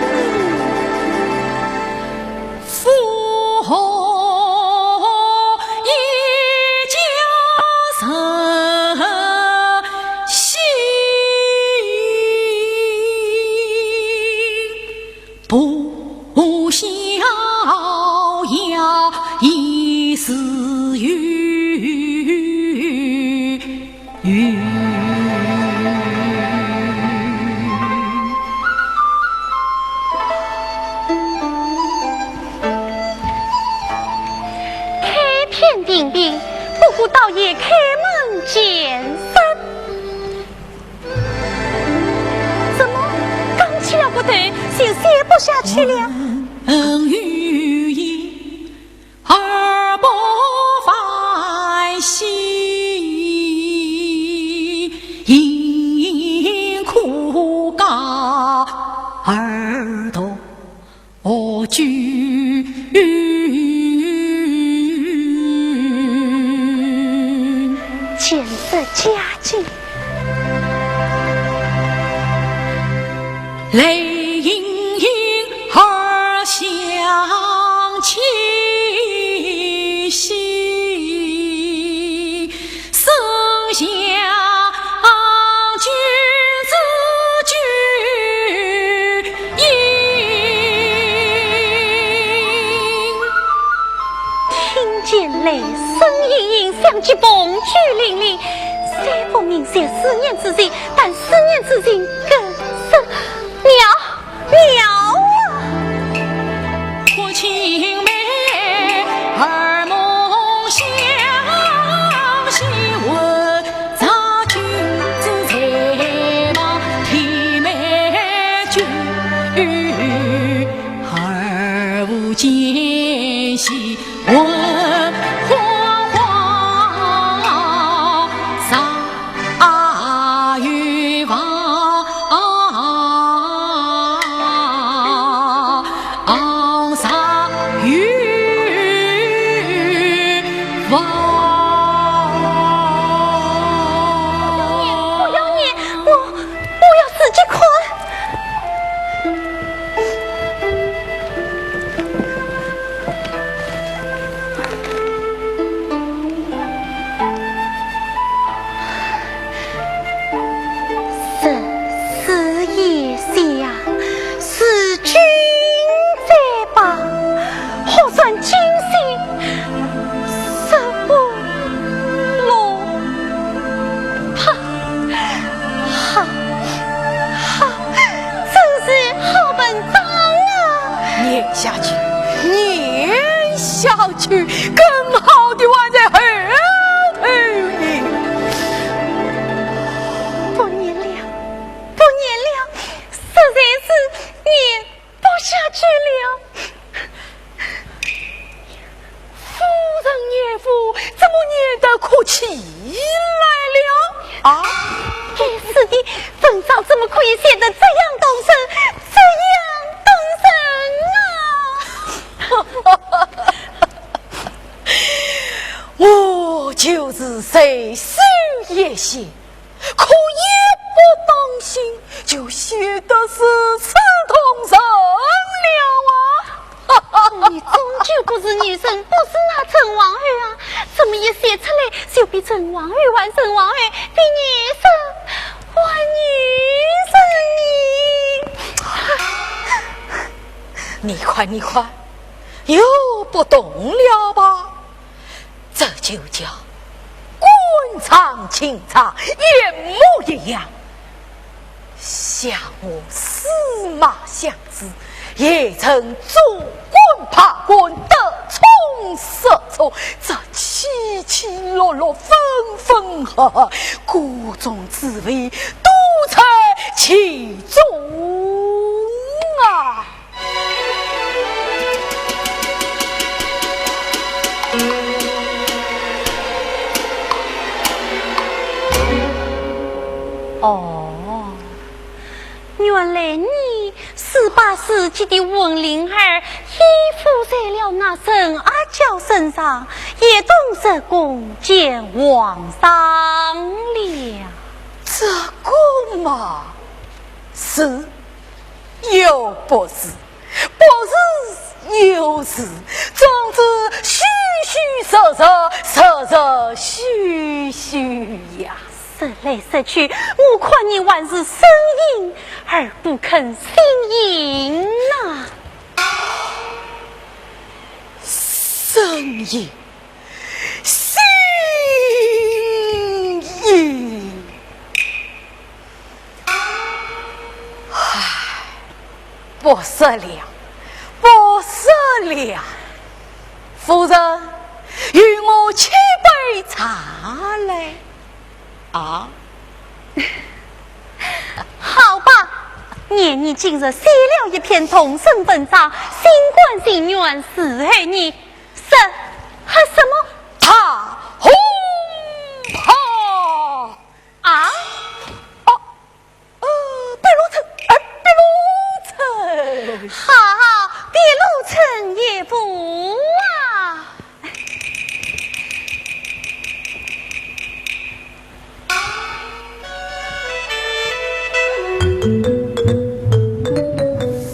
开篇定题，不过倒也开门见山。怎么，刚起了个头，就写不下去了？ 见识佳境。 泪盈盈而想其心，思写思念之情，但思念之情更深。妙，妙啊！不要念，我，我要自己看。 十四夜香，是君再把，好算今夕。 失魂落魄，哈哈，真是好文章啊！念下去，念下去，更好的还在后头呢。不念了，不念了，实在是念 不下去了。夫人念父，怎么念得哭起来了？啊？该死的，文章怎么可以写得这样动人，这样动人啊？我就是随手一写， 可一不当心，就写得如此动人了啊！你终究不是女人，不是那陈王后啊，怎么一写出来就比陈王后还陈王后，比女人还女人呢？你看，你看，又不动了吧？ 这就叫官场情长一模一样。想我司马相子，也曾做官怕官，得宠受宠，这起起落落，分分合合，各种滋味都在其中啊！ 哦，原来你是把自己的魂灵儿依附在了那陈阿娇身上，也同入宫见皇上了。这个嘛，是 又不是，不是又是，总之虚虚实实，实实虚虚呀。说来说去，我看你还是生硬而不肯心硬呐。生硬，生硬。 唉，不说了，不说了。夫人，与我沏杯茶来。啊？好吧，念你今日写了一篇动人文章，心甘情愿侍候你，说，喝什么？大红袍。 啊？哦，呃，白罗绸，呃，白罗绸。好，好，白罗绸也不啊。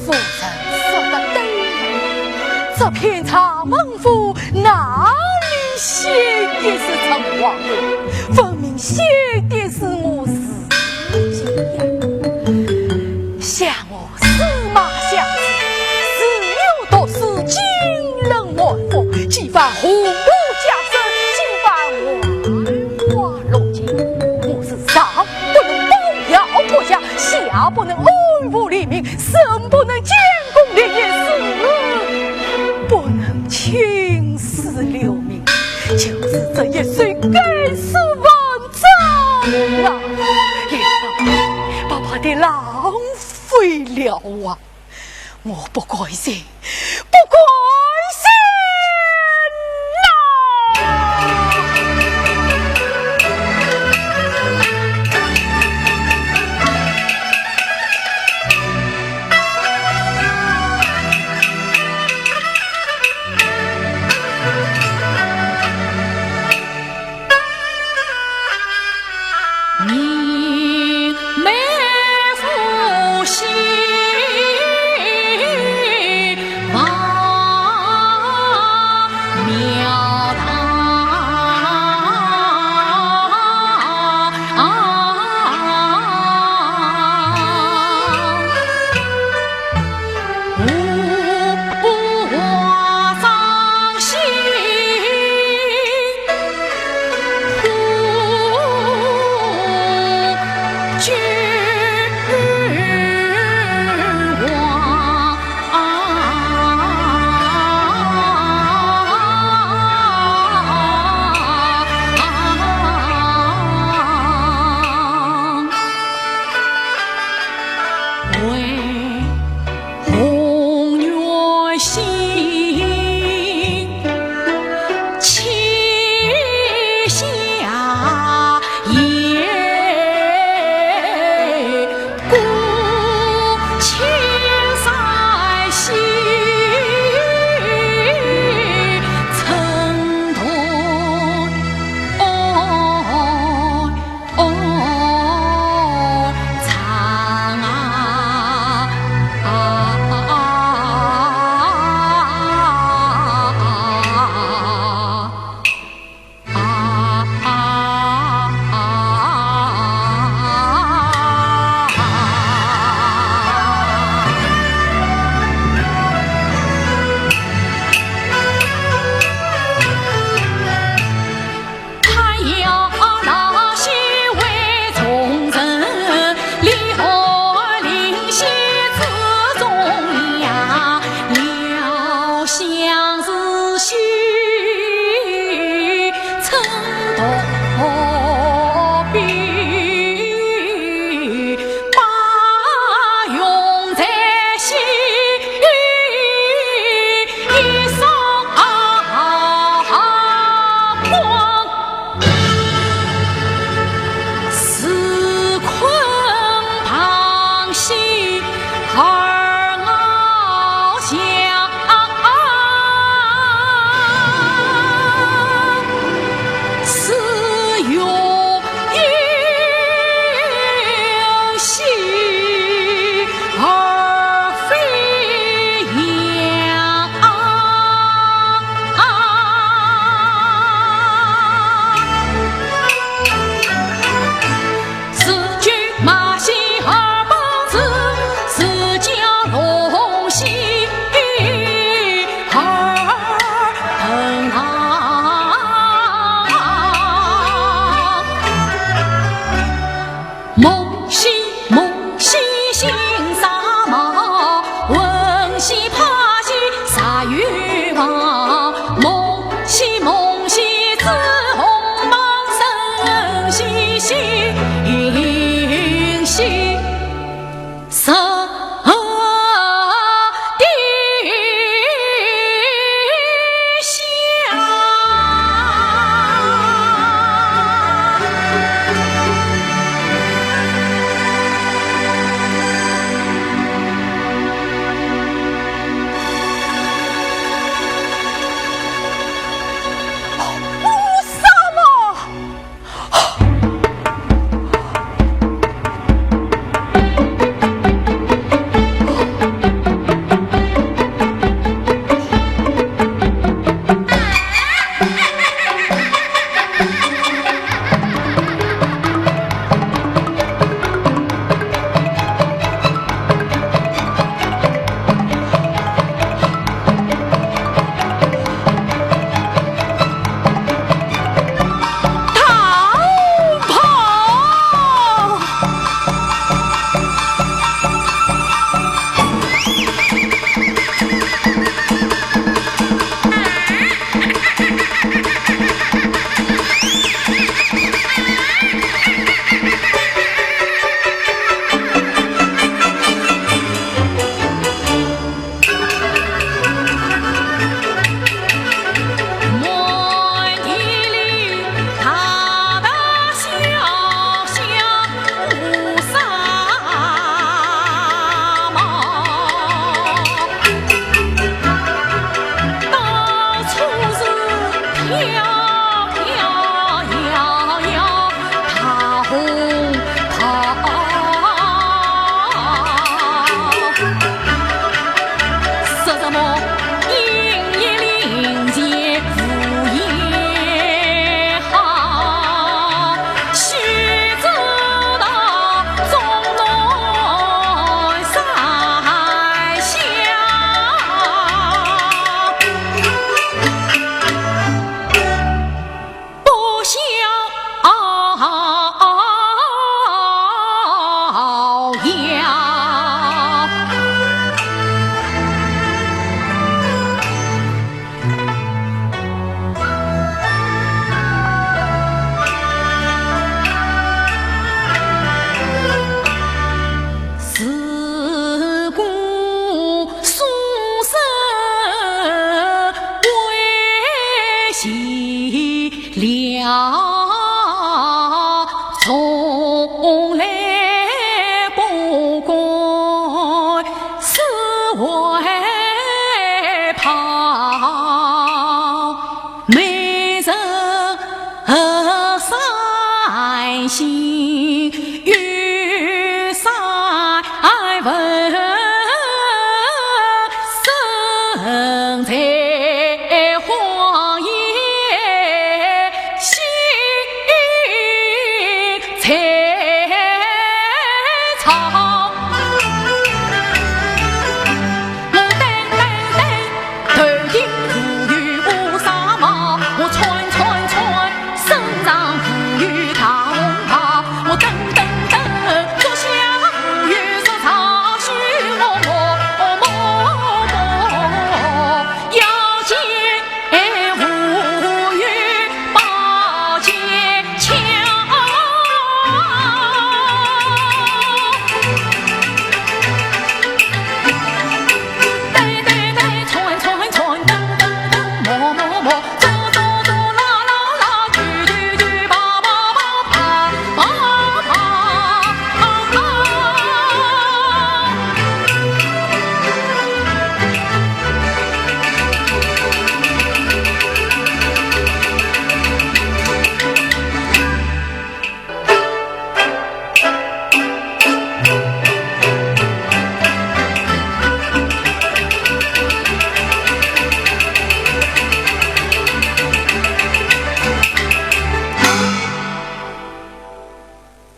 夫人说得对呀，这篇长文 府哪里写的是陈王后，分明写的是我自己呀。想我司马相子，自幼读书，经纶寒窗，几番虎步加身，几番黄花落尽，我是上生不能建功立业，死不能青史留名，就是这一首该死文章啊，也白白白白地浪费了啊！我不甘心，不甘心呐！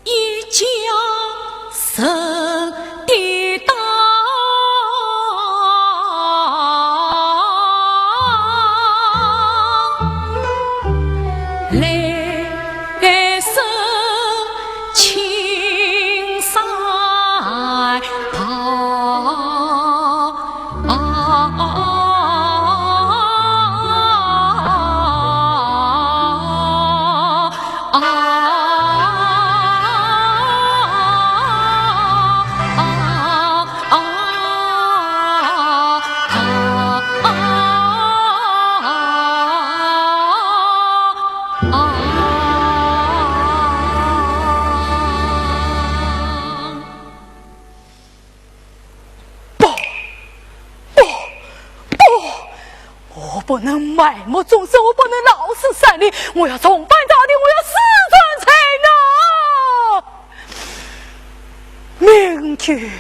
一家人的当来生青山旁。不，不，不！我不能埋没终身，我不能老死山里，我要重返大地，我要死转山呐！命运，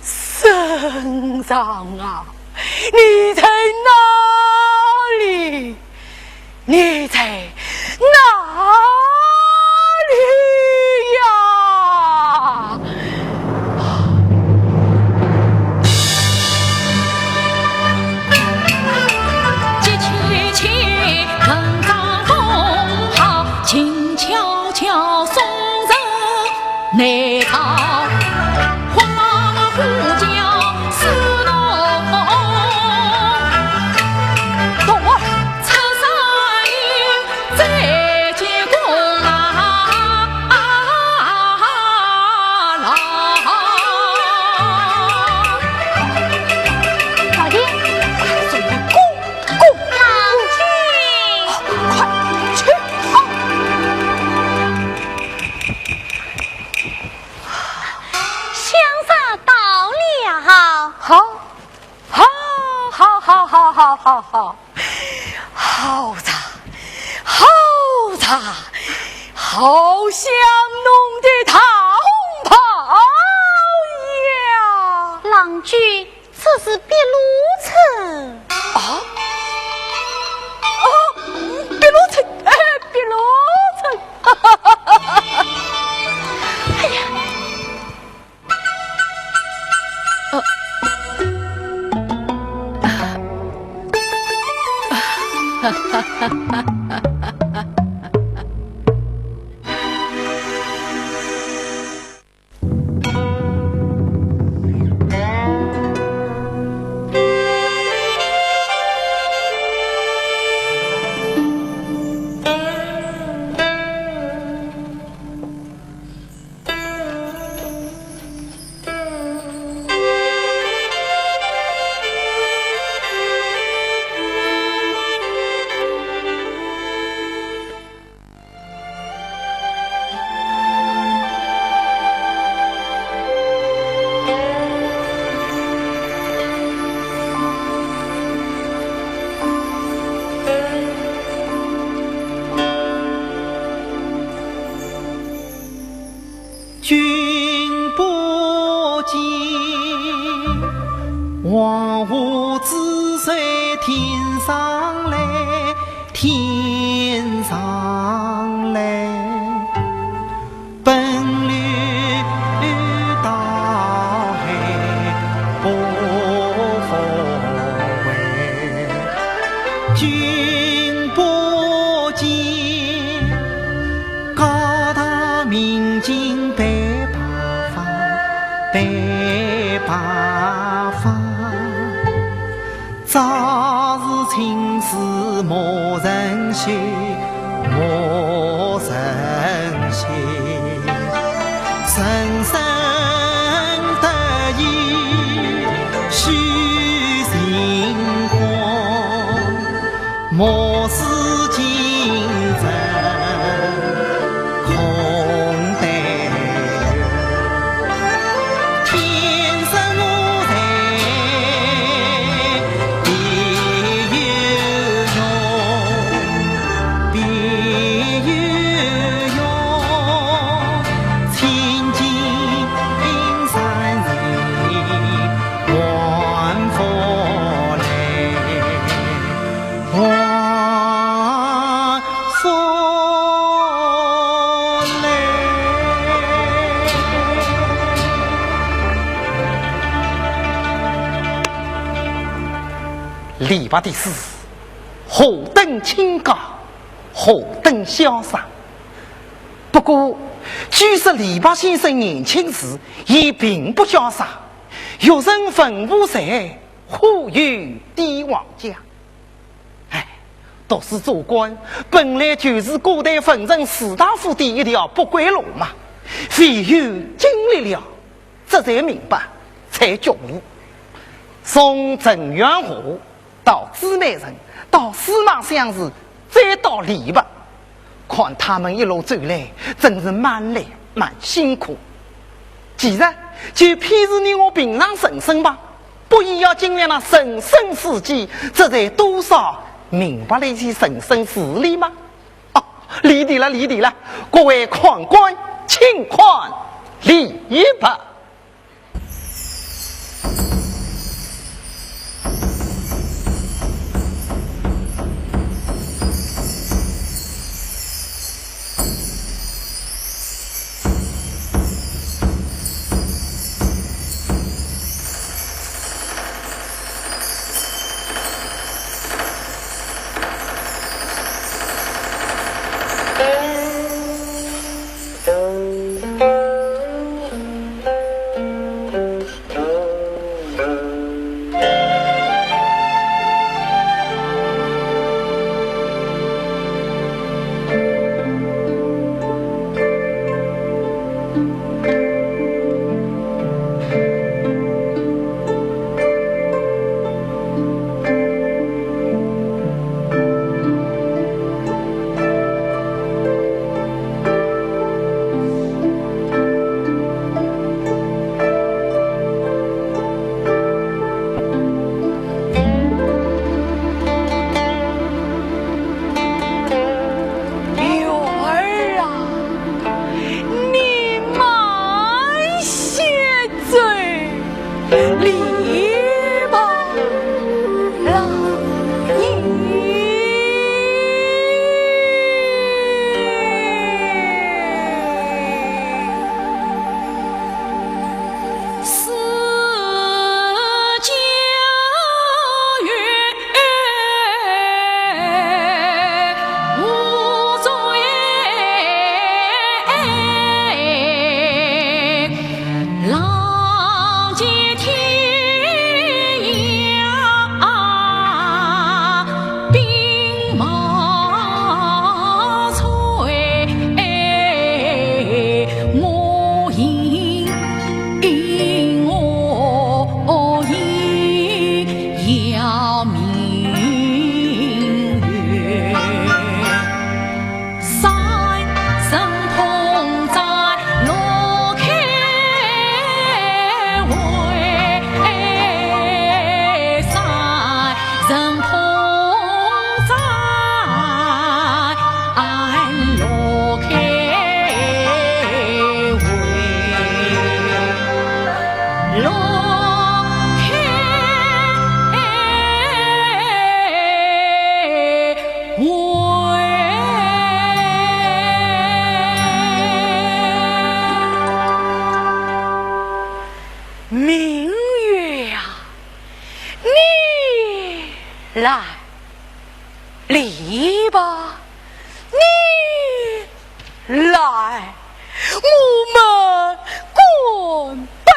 圣上啊，你在哪里？ 你在哪里呀？快去啊！香砂到了。好，好，好，好，好，好，好，好。好茶，好茶，好香浓的大红袍呀！郎君， 这是碧螺春。啊？啊，碧螺春，哎，碧螺春。哎呀，呃，啊，君不见，黄河之水天上来，天上来。奔流到海不复回。君不见， 高堂明镜白白发，白白发。朝如青丝暮成雪，暮成雪。人生得意须尽欢， 莫使金樽空对月。天生我材必有用，必有用。千金散尽还复来。 还复来。李白的诗，何等清高，何等潇洒。不过，据说李白先生年轻时也并不潇洒，学成文无才， 忽有帝王家。哎，读书做官本来就是古代文人士大夫的一条不归路嘛，唯有经历了，这才明白，才觉悟。从陈元华到朱买臣，到司马相如，再到李白， 看他们一路走来，真是蛮累蛮辛苦。其实，就譬如你我平常人生吧，不也要经历了人生四季，这才多少明白了一些人生事理吗？哦，离题了，离题了，各位看官，请看李白。来，李白，你来，我们干杯！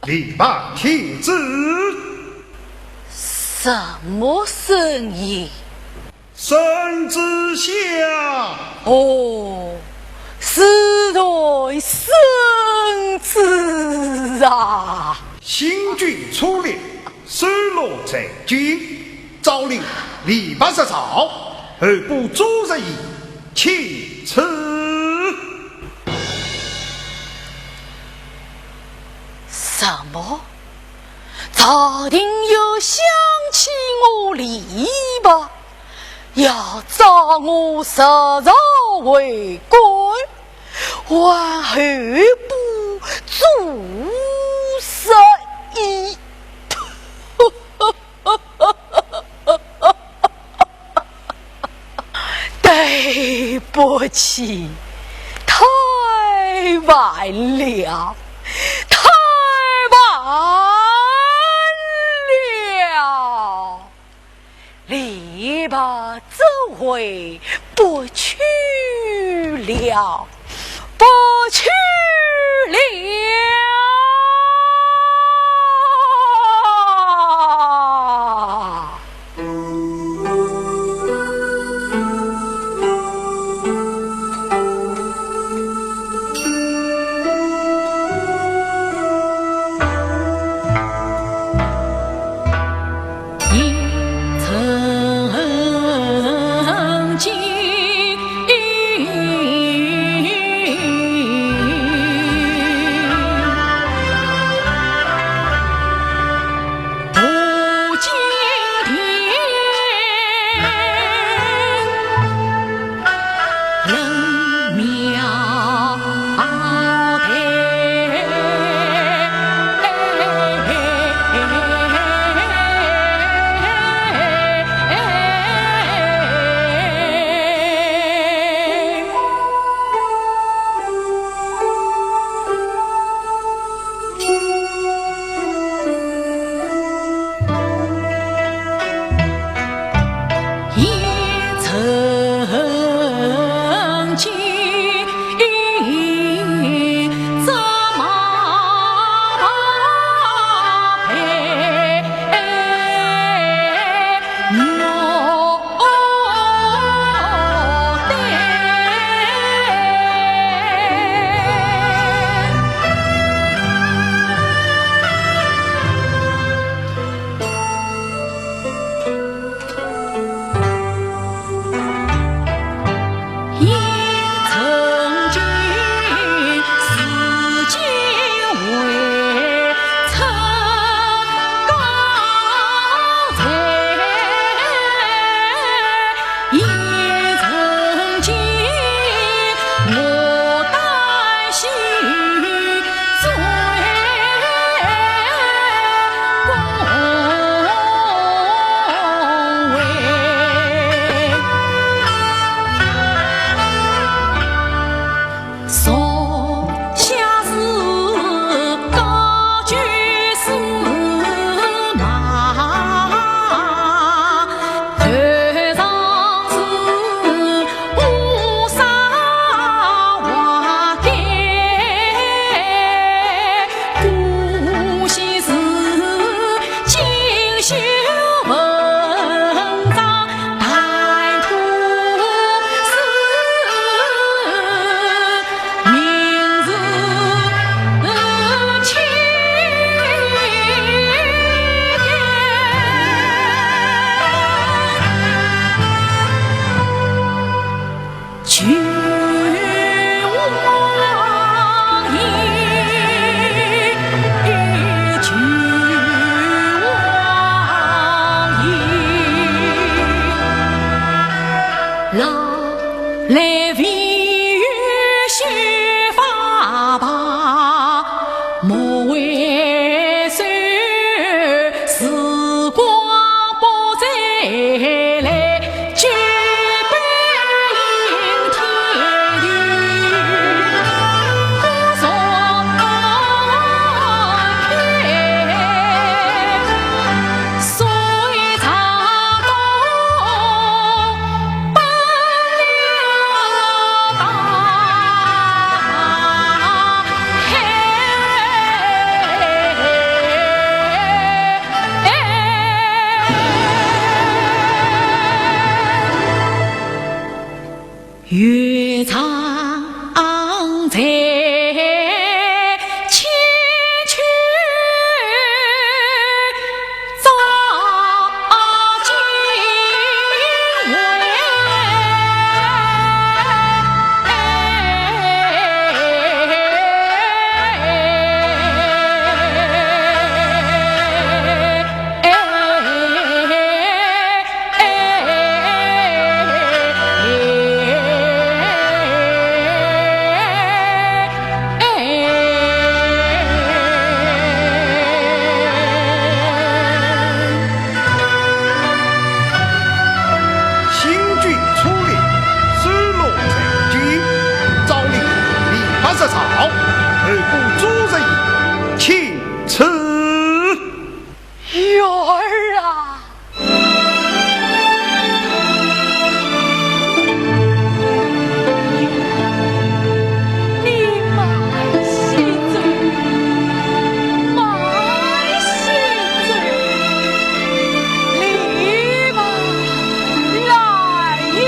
李白天子。什么声音？ 圣旨下。哦，是然圣旨啊。新君出列，收录在即。诏令李白入朝，候补诸日以请赐。什么？ 朝廷又想起我李白，要召我入朝为官，还候补诸日以。 对不起，太晚了，太晚了。李白这回不去了，不去了。月长在千秋照今晖。新君初立，收录在即，诏令礼法十条，后部诸事宜，请赐。 女儿啊！你慢些走，慢些走，你慢来呀。